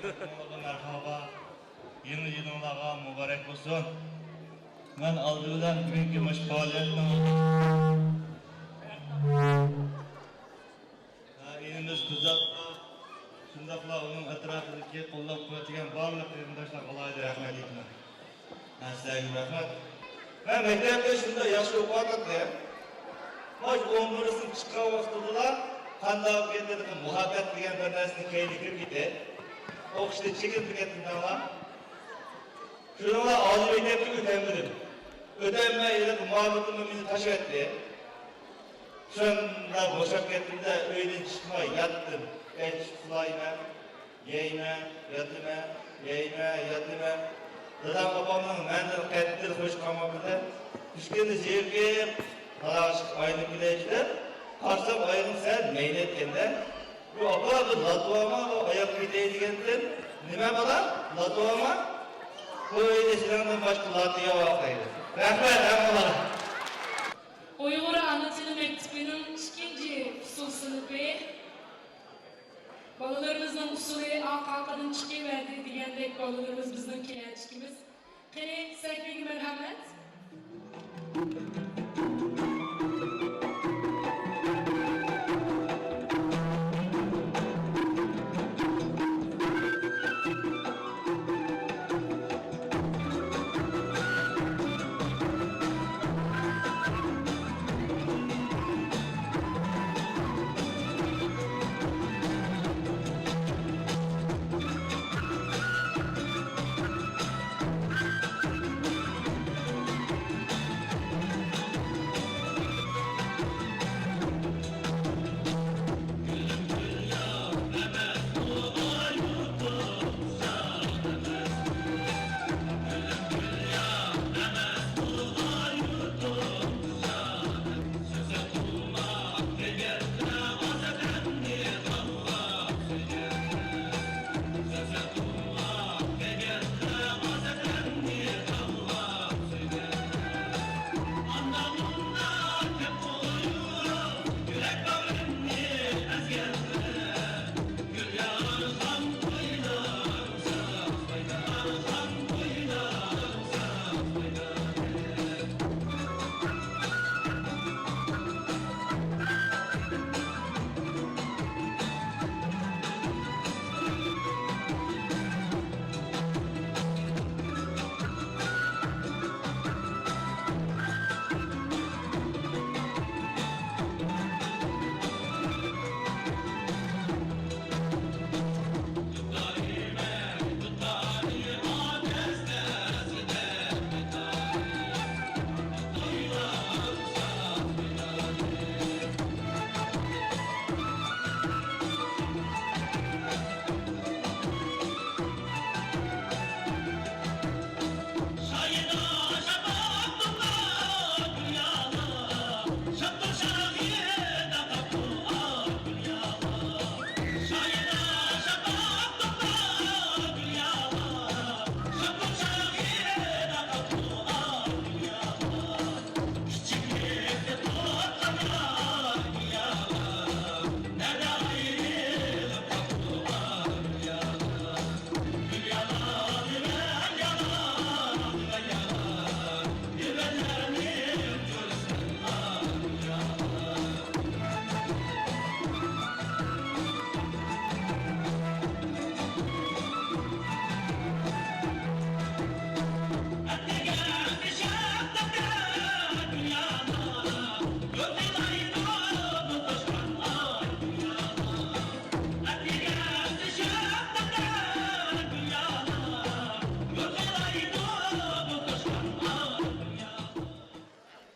مەرھابا. يېڭى يىلىڭلارغا مۇبارەك بولسۇن. مەن ئالدى بىلەن بۈگۈنكى مۇشۇ پائالىيەتنىڭ ئىنىمىز كۇزاتقا، شۇنداقلا ئۇنىڭ ئەتراپىدىكى قوللاپ قۇۋۋەتلىگەن بارلىق قېرىنداشلارغا ئالاھىدە رەھمەت ئېيتىمەن. ھە، سىلەرگە رەھمەت. مەن مەكتەپتە شۇنداق ياخشى ئوقۇۋاتاتتىم. ماش ئون بىرىنچى سىنىپ چىققان ۋاقتىدىلا قانداق كەتتى، مۇھەببەت دېگەن بىر نەرسىنىڭ كەينىگە كىرىپ كېتىپ، ئوقۇشتىن چېكىنىپ كەتتىم دەڭلار. شۇنىڭ بىلەن ئالىي مەكتەپكە ئۆتەلمىدىم. ئۆتەلمەي ھېلىقى مۇھەببىتىممۇ مېنى تاشلىۋەتتى. شۇنداق بوشاپ كەتتىمدە، ئۆيدىن چىقماي ياتتىم. ئەي، چىقىپ ئۇخلايمەن، يەيمەن، ياتىمەن، يەيمەن، ياتىمەن. دادام، ئاپامنىڭ مەندىن قەتئىي خۇش قالماقلىقى، چۈشكەندە زېرىكىپ، قاراڭغۇلۇققا ئايلىنىپ كېتەي دەپ، قارىسام، ئايىغىم سەل مەينەتكەندە. بۇ ئاپا، بىر لاتۋاما، بۇ ئاياغ كېتەي دېگەنتىم. نېمە بالا؟ لاتۋاما؟ بۇ ئۆيدە سېنىڭدىن باشقا لاتۋا يوق دەيدۇ. رەھمەت ھەممىڭلارغا. ئۇيغۇر ئانا تىلى مەكتىپىنىڭ ئىككىنچى ئۇسسۇل سىنىپى. بالىلىرىمىزنىڭ ئۇسسۇلى ئارقا-ئارقىدىن چىقىۋەردى دېگەندەك، بالىلىرىمىز بىزنىڭ كېلەچىكىمىز. قېنى، سەھنىگە مەرھەمەت.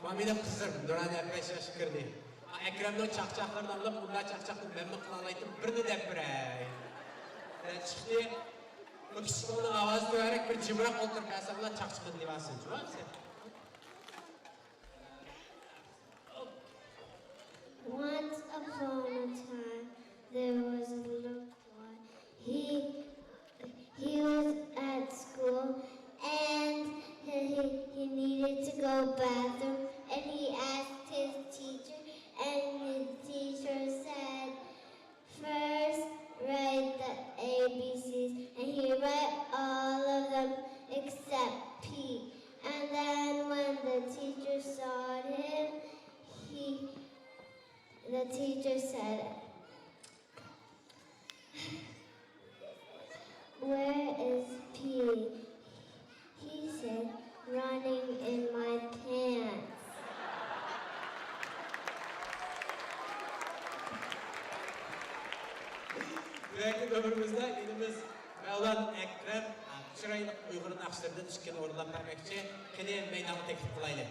مانا مېنىڭ قىزىم نۇرانە بەش ياشقا كىردى. ئەكرەمنىڭ چاقچاقلىرىنى ئاڭلاپ، مۇنداق چاقچاقنى مەنمۇ قىلالايتتىم، بىرنى دەپ بېرەي. دەپ چىقتى. بۇ كىچىك بالىنىڭ ئاۋازى تۆۋەنرەك، بىر جىمراق ئولتۇرۇپ بەرسەڭلار، چاقچىقىنى دېۋالسۇن، جۇۋان سەن. Once upon a time, there was a little boy. He, he was at school and he, he needed to go bathroom, and he asked his teacher, and the teacher said, "First, write the A B Cs, كېيىنكى نومۇرىمىزدا ئىنىمىز مەۋلان ئەكرەم، ئا، چىرايلىق ئۇيغۇر ناخشىلىرىدىن ئىككىنى ئورۇنلاپ بەرمەكچى. قېنى، مەيدانغا تەكلىپ قىلايلى.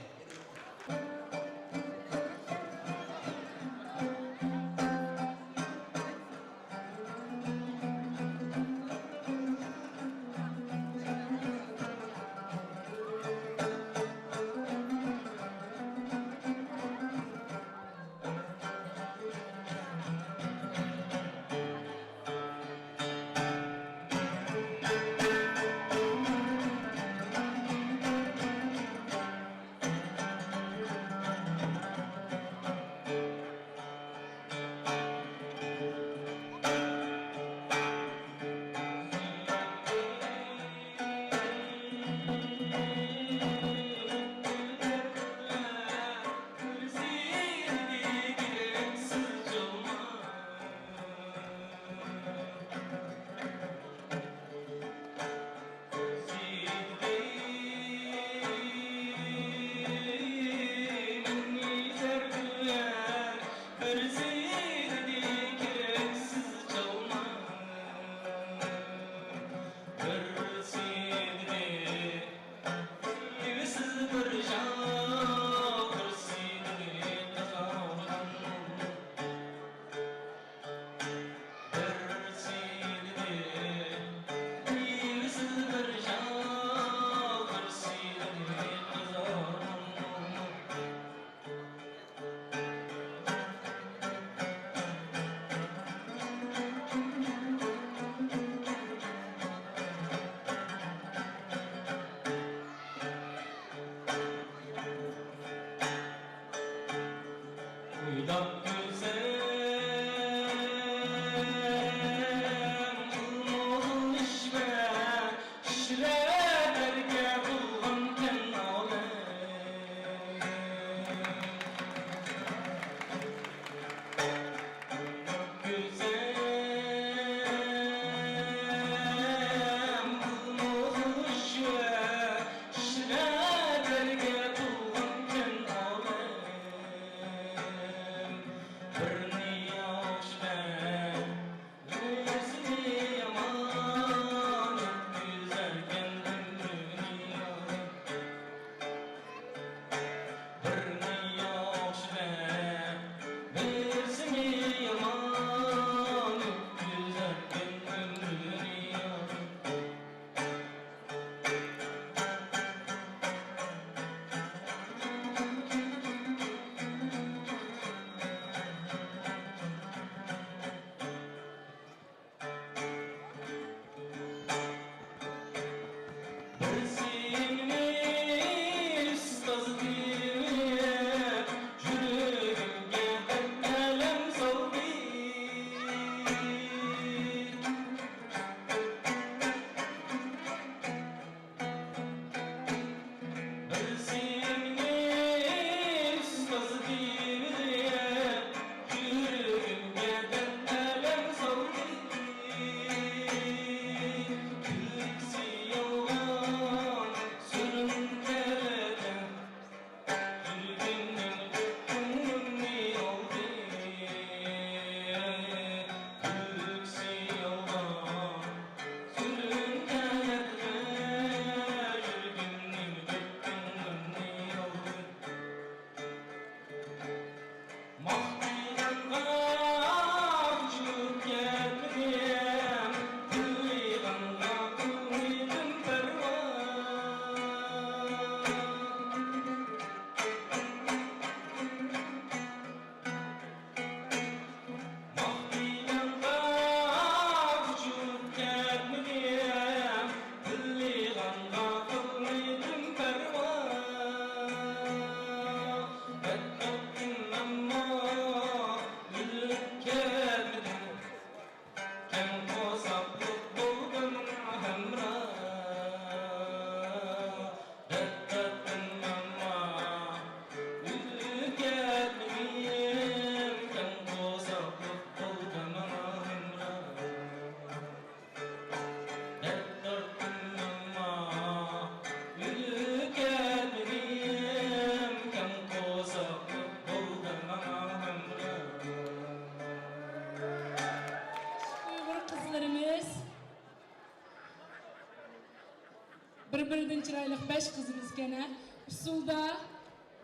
بىر-بىرىدىن چىرايلىق بەش قىزىمىز ئىكەن ھە. ئۇسسۇلدا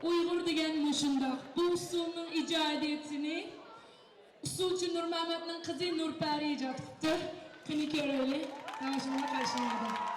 ئۇيغۇر دېگەن مۇشۇنداق. بۇ ئۇسسۇلنىڭ ئىجادىيەتچىنى ئۇسسۇلچى نۇرمەمەتنىڭ قىزى نۇرپەرى ئىجاد قىپتۇ. قېنى كۆرەيلى. تاماشىبىنلار قارشى ئالىدۇ.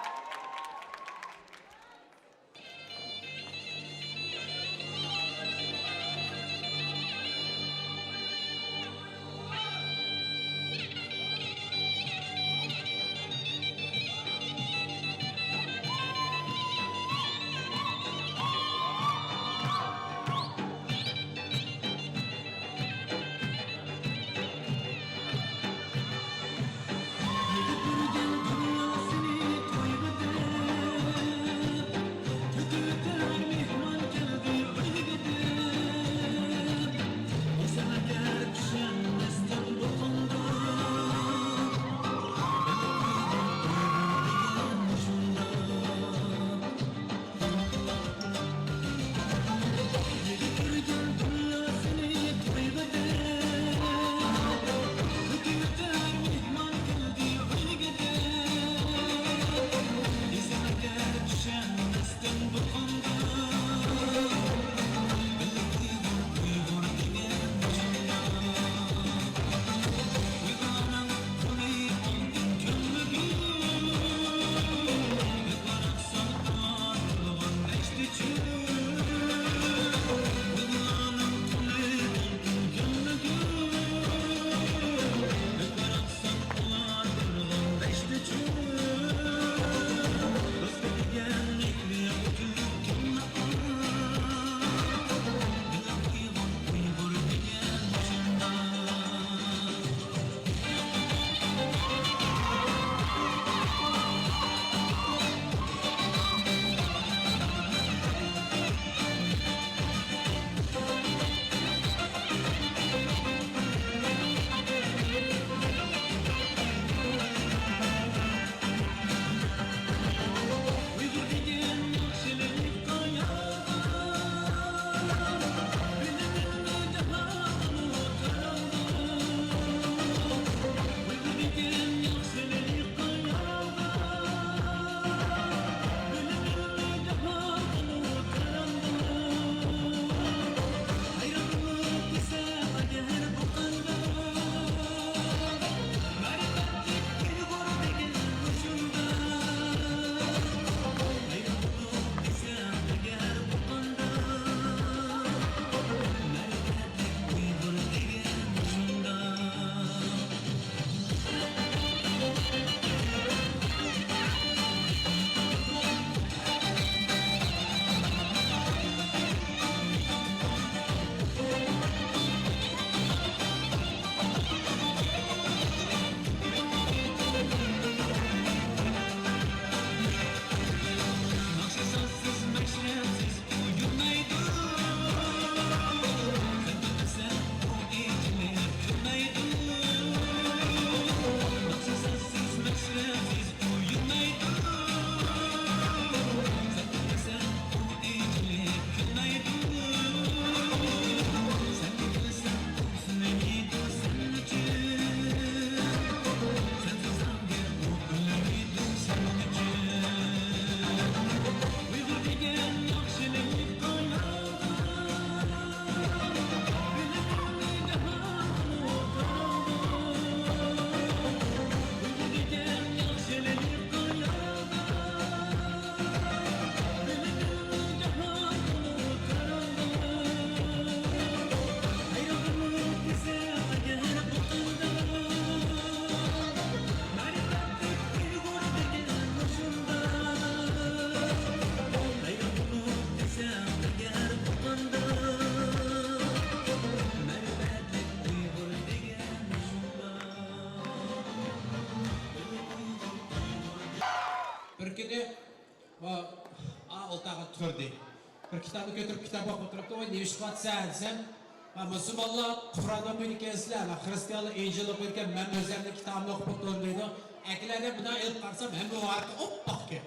بىر كۈنى ئۇ ئا ئولتۇرغان تۇردى. بىر كىتابنى كۆتۈرۈپ كىتاب ئوقۇپ تۇرۇپتۇ. «ۋاي، نېمە ئىش قىلىۋاتىسەن؟» دېسەم، «ھە، مۇسۇلمانلار قۇرئان ئوقۇيدىكەنسىلەر، ھە، خرىستىيانلار ئىنجىل ئوقۇيدىكەن، مەن ئۆزلەرنىڭ كىتابىنى ئوقۇپ ئولتۇردۇم» دەيدۇ. ئەكېلەر دەپ بۇنداق ئېلىپ قارىسام، ھەممە ۋارىقى ئوپئاقكەن.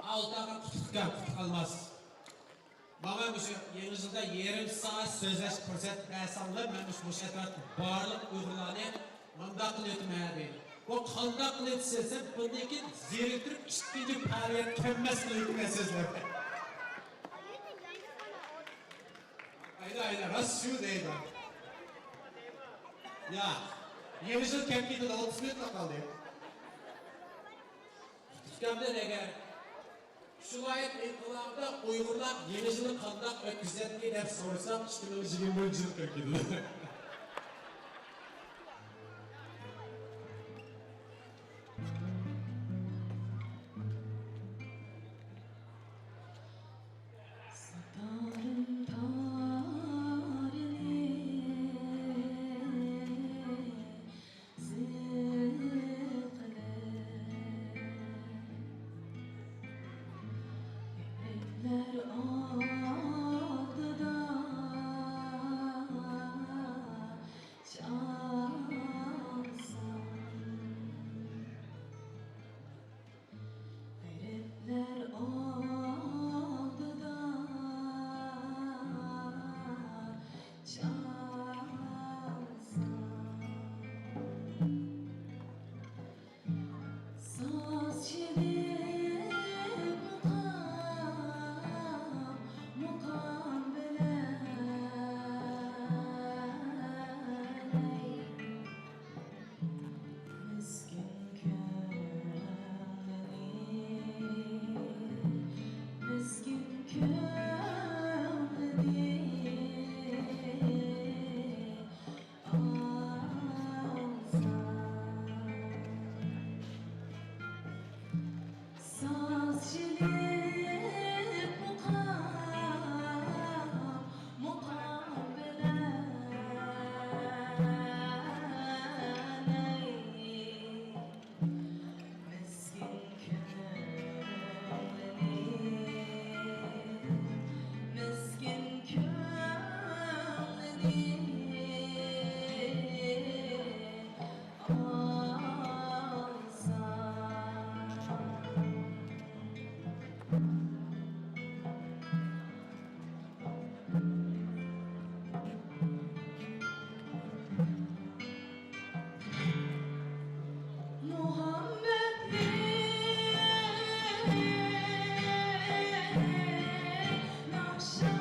ئا ئولتۇرغان قۇتلۇقكەن، قۇتلۇق ئالماس. ماڭا مۇشۇ يېڭى يىلدا يېرىم سائەت سۆزلەشكە پۇرسەت بەرسەڭلار، مەن مۇشۇ، مۇشۇ ئەتراپتىكى بارلىق ئۇيغۇرلارنى مۇنداق قىلىۋېتىمەن دەيدۇ. بۇ قانداق قىلىۋېتىسىز دېسەم، بۇندىن كېيىن زېرىكتۈرۈپ ئىككىنچى پائالىيەت كەلمەس قىلىۋېتىمەن سۆزلەپ. ئايدا، ئايدا، راست شۇ دەيدۇ. ياق، يېڭى يىل كەپ كېتىدۇ، ئوتتۇز مىنۇتلا قالدى. ئۇكامدىن ئەگەر شۇ ۋايەت ئىنقىلابىدا ئۇيغۇرلار يېڭى يىلنى قانداق ئۆتكۈزەتتى دەپ سورىساق، ئىككى مىڭ يىگىرمە يىل كىرىپ كېتىدۇ. ساتارىم تارىنى زىقلىق يۈرەكلەر ئالدىدا چالسام. غېرىبلەر ئالدىدا چالسام، ساز چېلىپ مۇقام، مۇقام بىلەن. مىسكىن كۆڭلىنى، مىسكىن كۆڭلىنى ئاڭساڭ. ساز چېلىپ مۇقام، مۇقام بىلەن. مىسكىن كۆڭلىنى، مىسكىن كۆڭلىنى ئاڭساڭ. مۇھەممەتنى ناخشا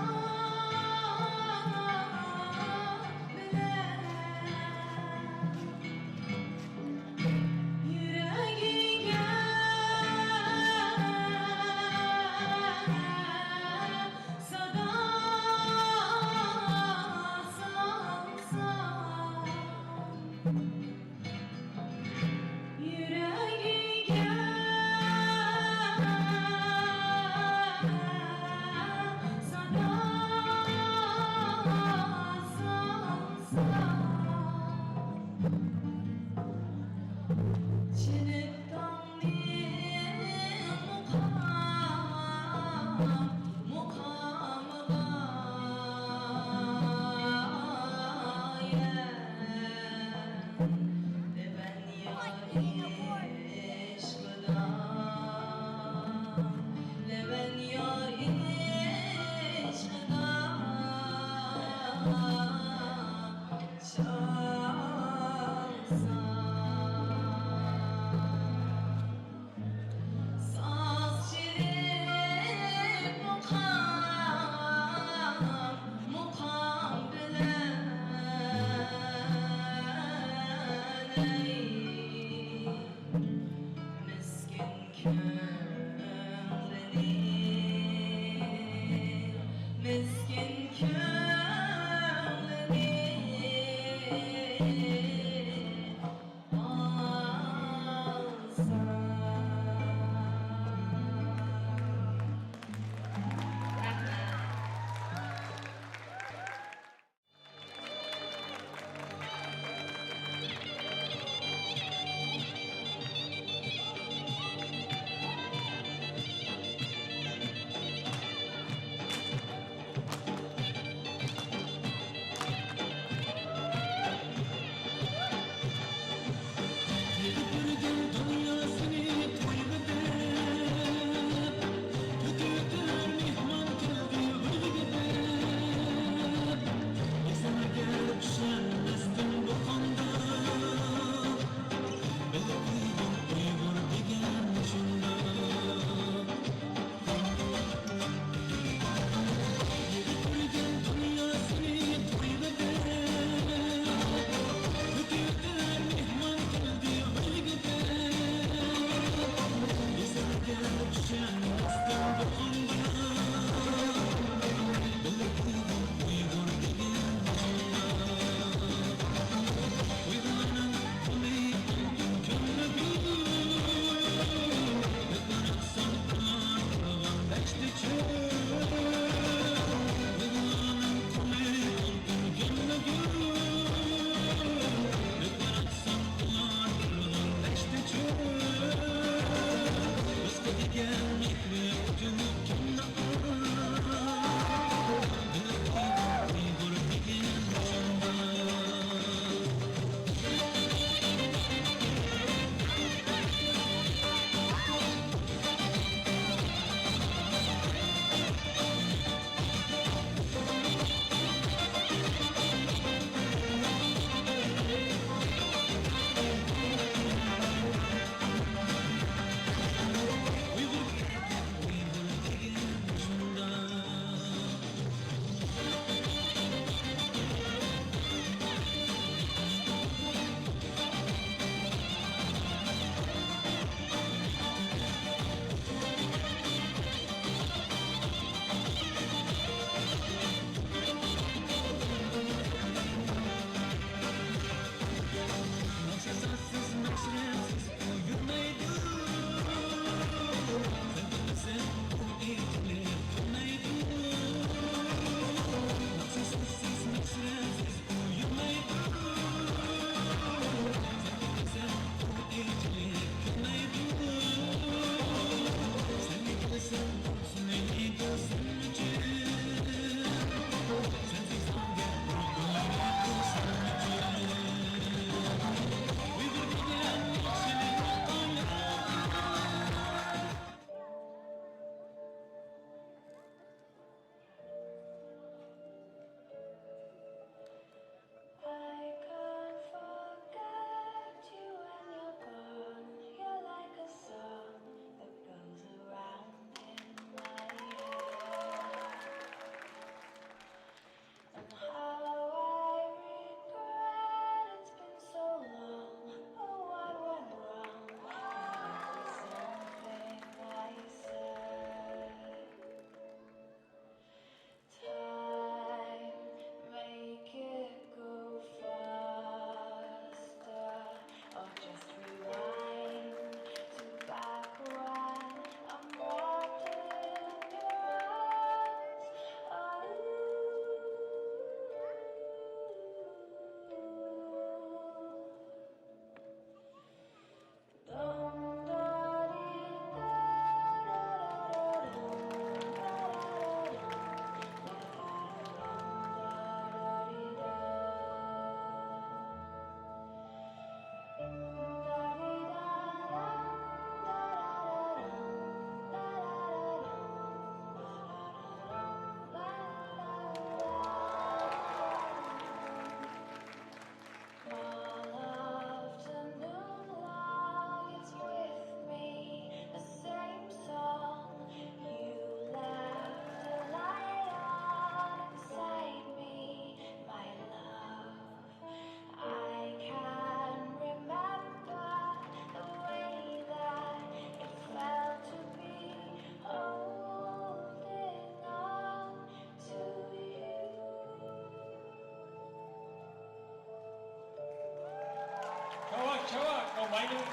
ئايگۈل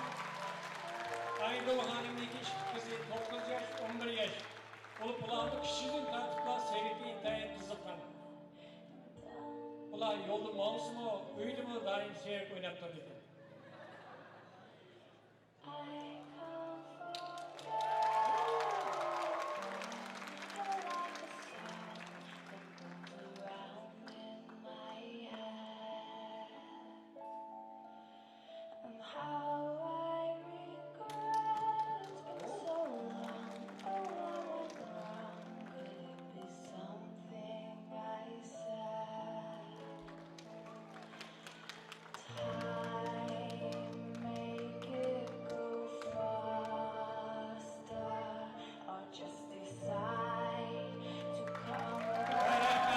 خانىمنىڭكى ئىككى قىزى، توققۇز ياش، ئون بىر ياش. بولۇپ، بۇلارمۇ كىچىكىدىن تارتىپلا سېرككە ئىنتايىن قىزىققان. بۇلار يولدا ماڭسىمۇ، ئۆيدىمۇ دائىم سېرك ئويناپ تۇرىدىكەن. And how I regret it's been so long. Oh, I went wrong. Could it be something I said? Time make it go faster, or just decide to come back.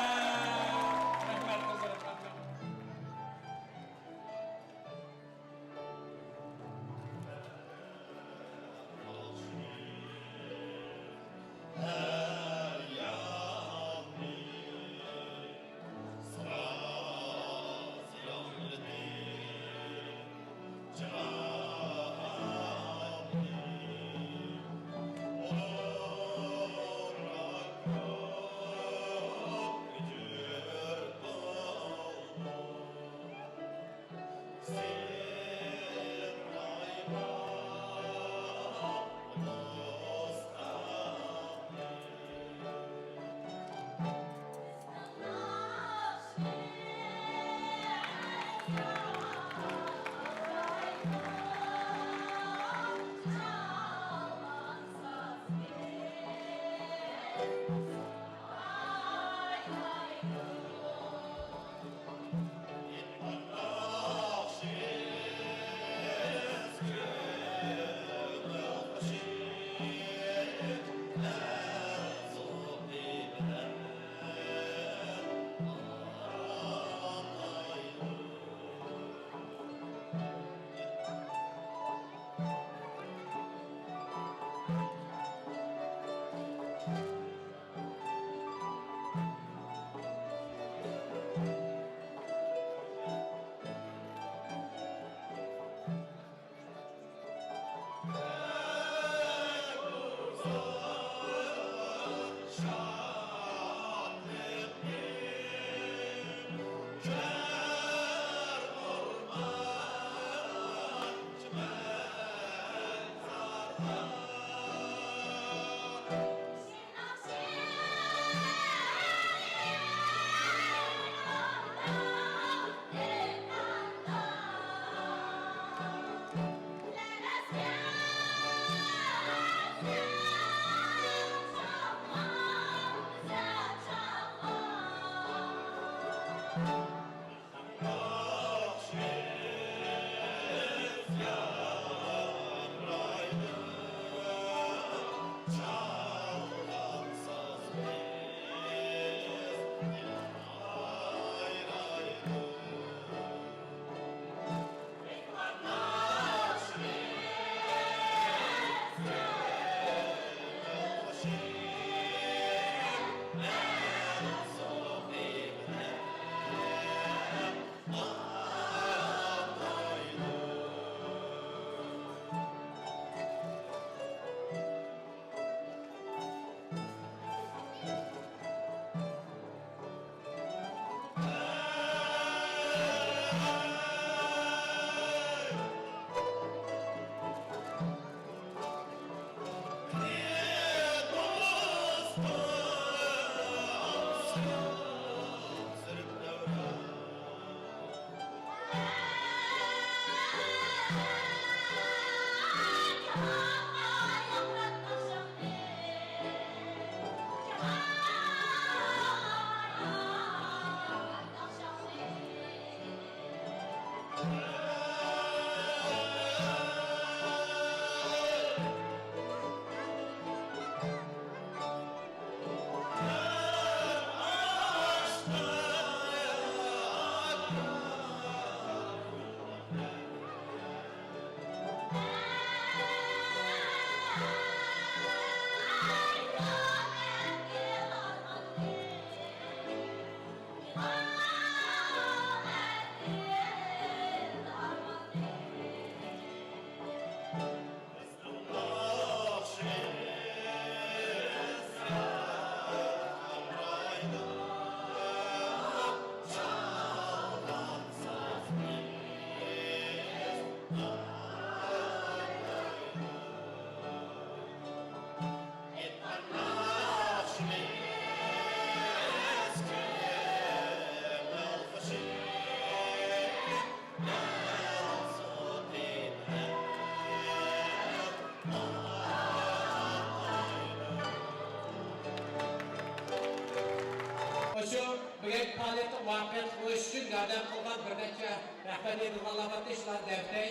قۇرۇش ئۈچۈن ياردەم قىلغان بىر نەچچە رەھمەت ئېيتىلغانلار بار، شۇلارنى دەپ ئۆتەي.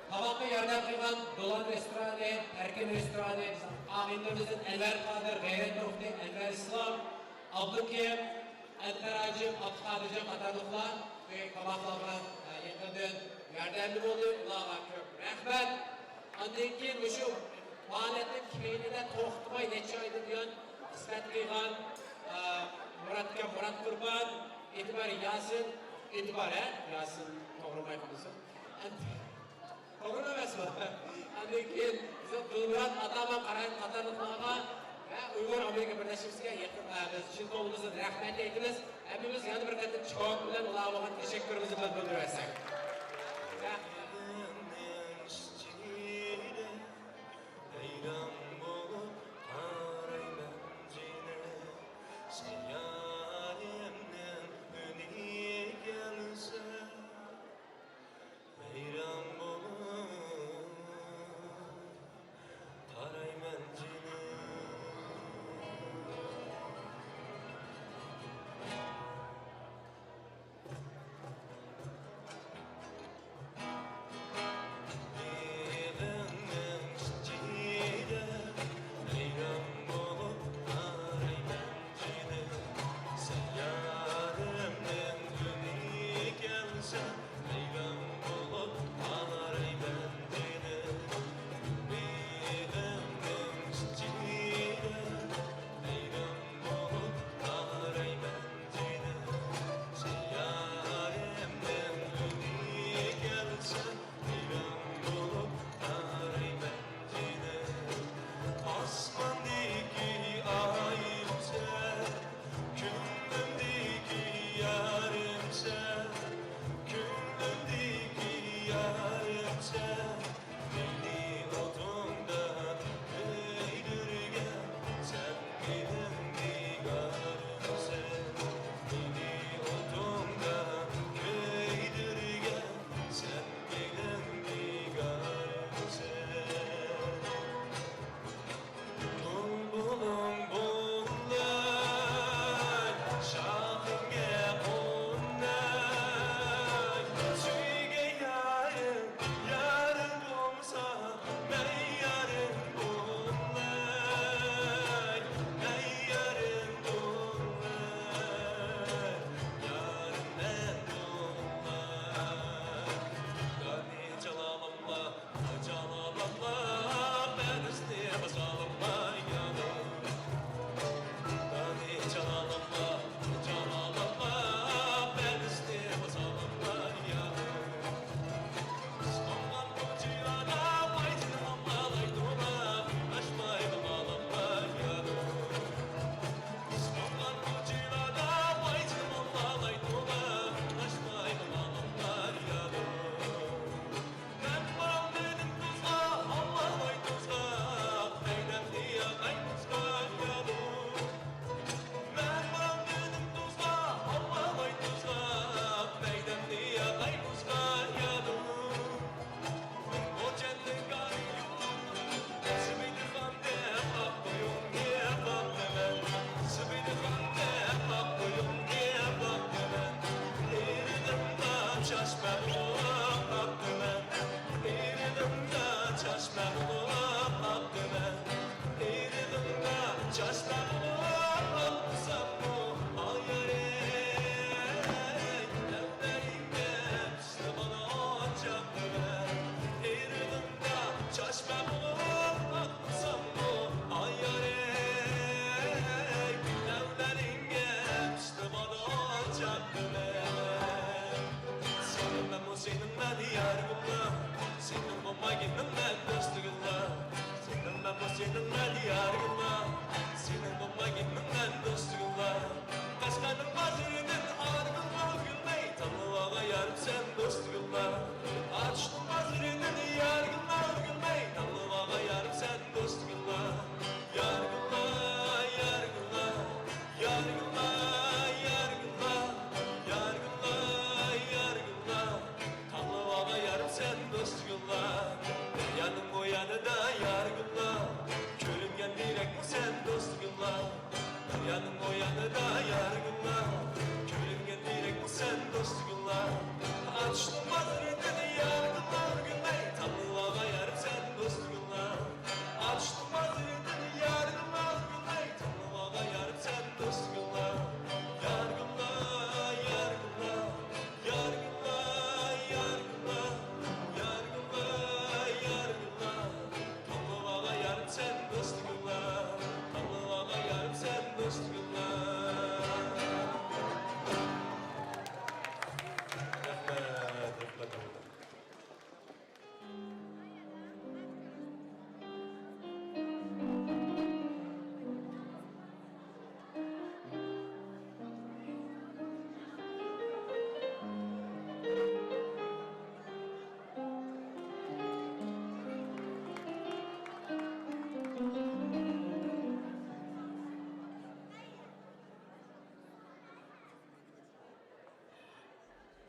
تاماققا ياردەم قىلغان دولان رېستورانى، ئەركىن رېستورانى، بىز ئاغىنىلىرىمىزدىن ئەنۋەر قادىر، غەيرەت نۇرۇدىن، ئەنۋەر ئىسلام، ئابدۇكېرىم، ئەنۋەر ھاجىم، ئابدۇقادىرجان قاتارلىقلار بۇ تاماقلارغا، ئە، يېقىندىن ياردەملى بولدى. ئۇلارغا كۆپ رەھمەت. ئاندىن كېيىن مۇشۇ پائالىيەتنىڭ كەينىدە توختىماي نەچچە ئايدىن بۇيان خىزمەت قىلغان، ئە، مۇراتكە مۇرات قۇربان، ئېتىبار ياسىن، ئېتىبار، ھە؟ ياسىن، توغرىمۇ ئېيتىپسىز. توغرىمۇ ئەمەسمۇ؟ ئاندىن كېيىن بىزنىڭ دىلمۇرات ئاتامان قارايدۇ قاتارلىقلارغا ۋە ئۇيغۇر ئامېرىكا بىرلەشمىسىگە يېقىن، ئە، بىز چىن كۆڭلىمىزدىن رەھمەت ئېيتىمىز. ھەممىمىز يەنە بىر قېتىم چوڭ بىلەن ئۇلارغا بولغان تەشەككۈرىمىزنى بىلدۈرۈۋەتسەك. رەھمەت. ۋەيران بولۇپ قارايمەن جېنىم، ساياھىمنىڭ كۈنى كەلسە. ۋەيران بولۇپ قارايمەن جېنىم.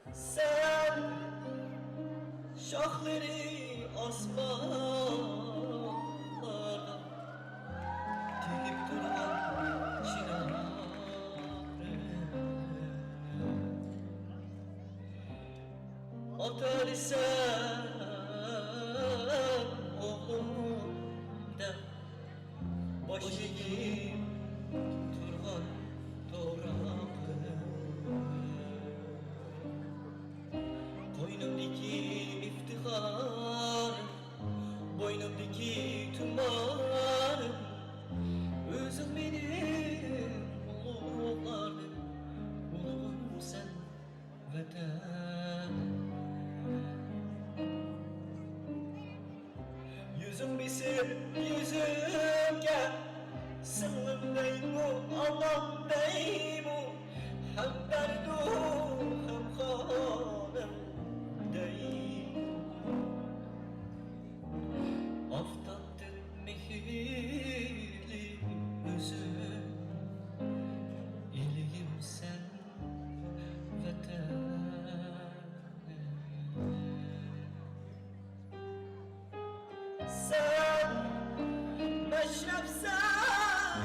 سەن شاخلىرى ئاسمانلارغا تېگىپ تۇرغان چىنارىم. ئاتا دېسەم ئوغلۇم دەپ باش ئېگىپ تۇرغان توپراقلىرىم. قوينۇمدىكى ئىفتىخار، بوينۇمدىكى تۇمارىم، ئۆزۈڭ مېنىڭ ئۇلۇغلاردىن ئۇلۇغۇمسەن، ۋەتەن. يۈزۈڭ بېسىپ يۈزۈمگە، سىڭلىم دەيمۇ، ئانام دەيمۇ، ھەم دەردۇ، ھەم خانىم دەيمۇ. ئافتاپتىن مېھىرلىك ئۈزۈم، ئىلىم سەن ۋەتەن. سەن مەشرەپسەن،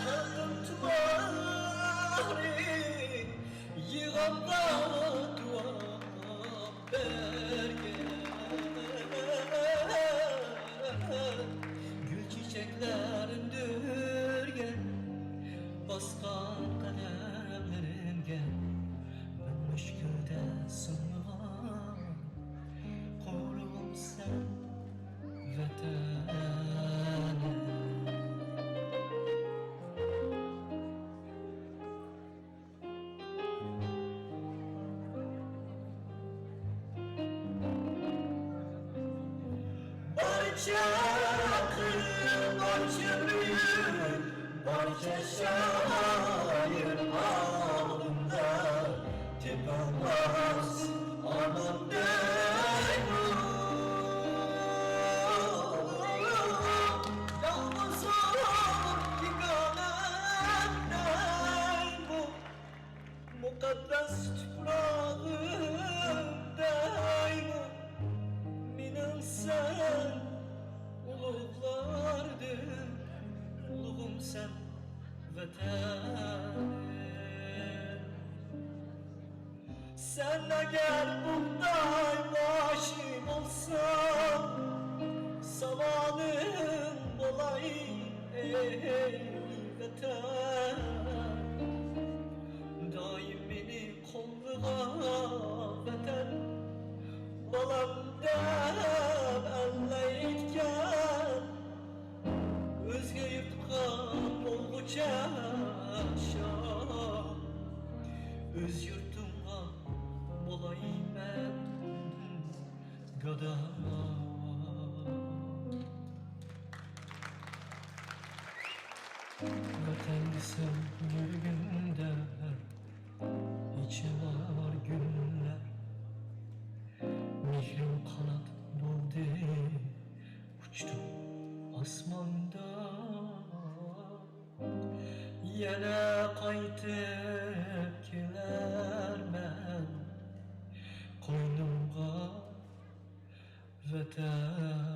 خەلقىم تۇمارى، يىغامدا دۇئا بەرگەن، گۈل چېچەكلەر ئۈندۈرگەن، باسقان قەدەملىرىمگە مىڭ مۈشكۈلدە سىڭمىغان قورۇقۇمسەن، ۋەتەنىم. بارچە قىل، بارچە بۈيۈك، بارچە شائىر ئالىملار تېپىلماس ئانام دەيمۇ. يالغۇزۇم يېگانەم دەيمۇ. مۇقەددەس تۇپراغىم دەيمۇ، مېنىڭ سەن ئۇلۇغلاردىن ئۇلۇغۇمسەن، ۋەتەن. سەن ئەگەر بۇغداي باشى بولساڭ، ساۋانىڭ بولاي، ئەي ۋەتەن. دائىم مېنى قوللىغان ۋەتەن، بالام دەپ ئەللەيدىكەن. ئۆزگە يۇرتقا بولغۇچە شاھ، ئۆز يۇرتۇمغا بولاي مەن گادا. ۋەتەن دېسەم يۈرىكىمدە ئېچىلار گۈللەر، مېھرىم قانات بولدى، ئۇچتۇم ئاسماندا. يەنە قايتىپ كېلەرمەن قوينۇمغا، ۋەتەن.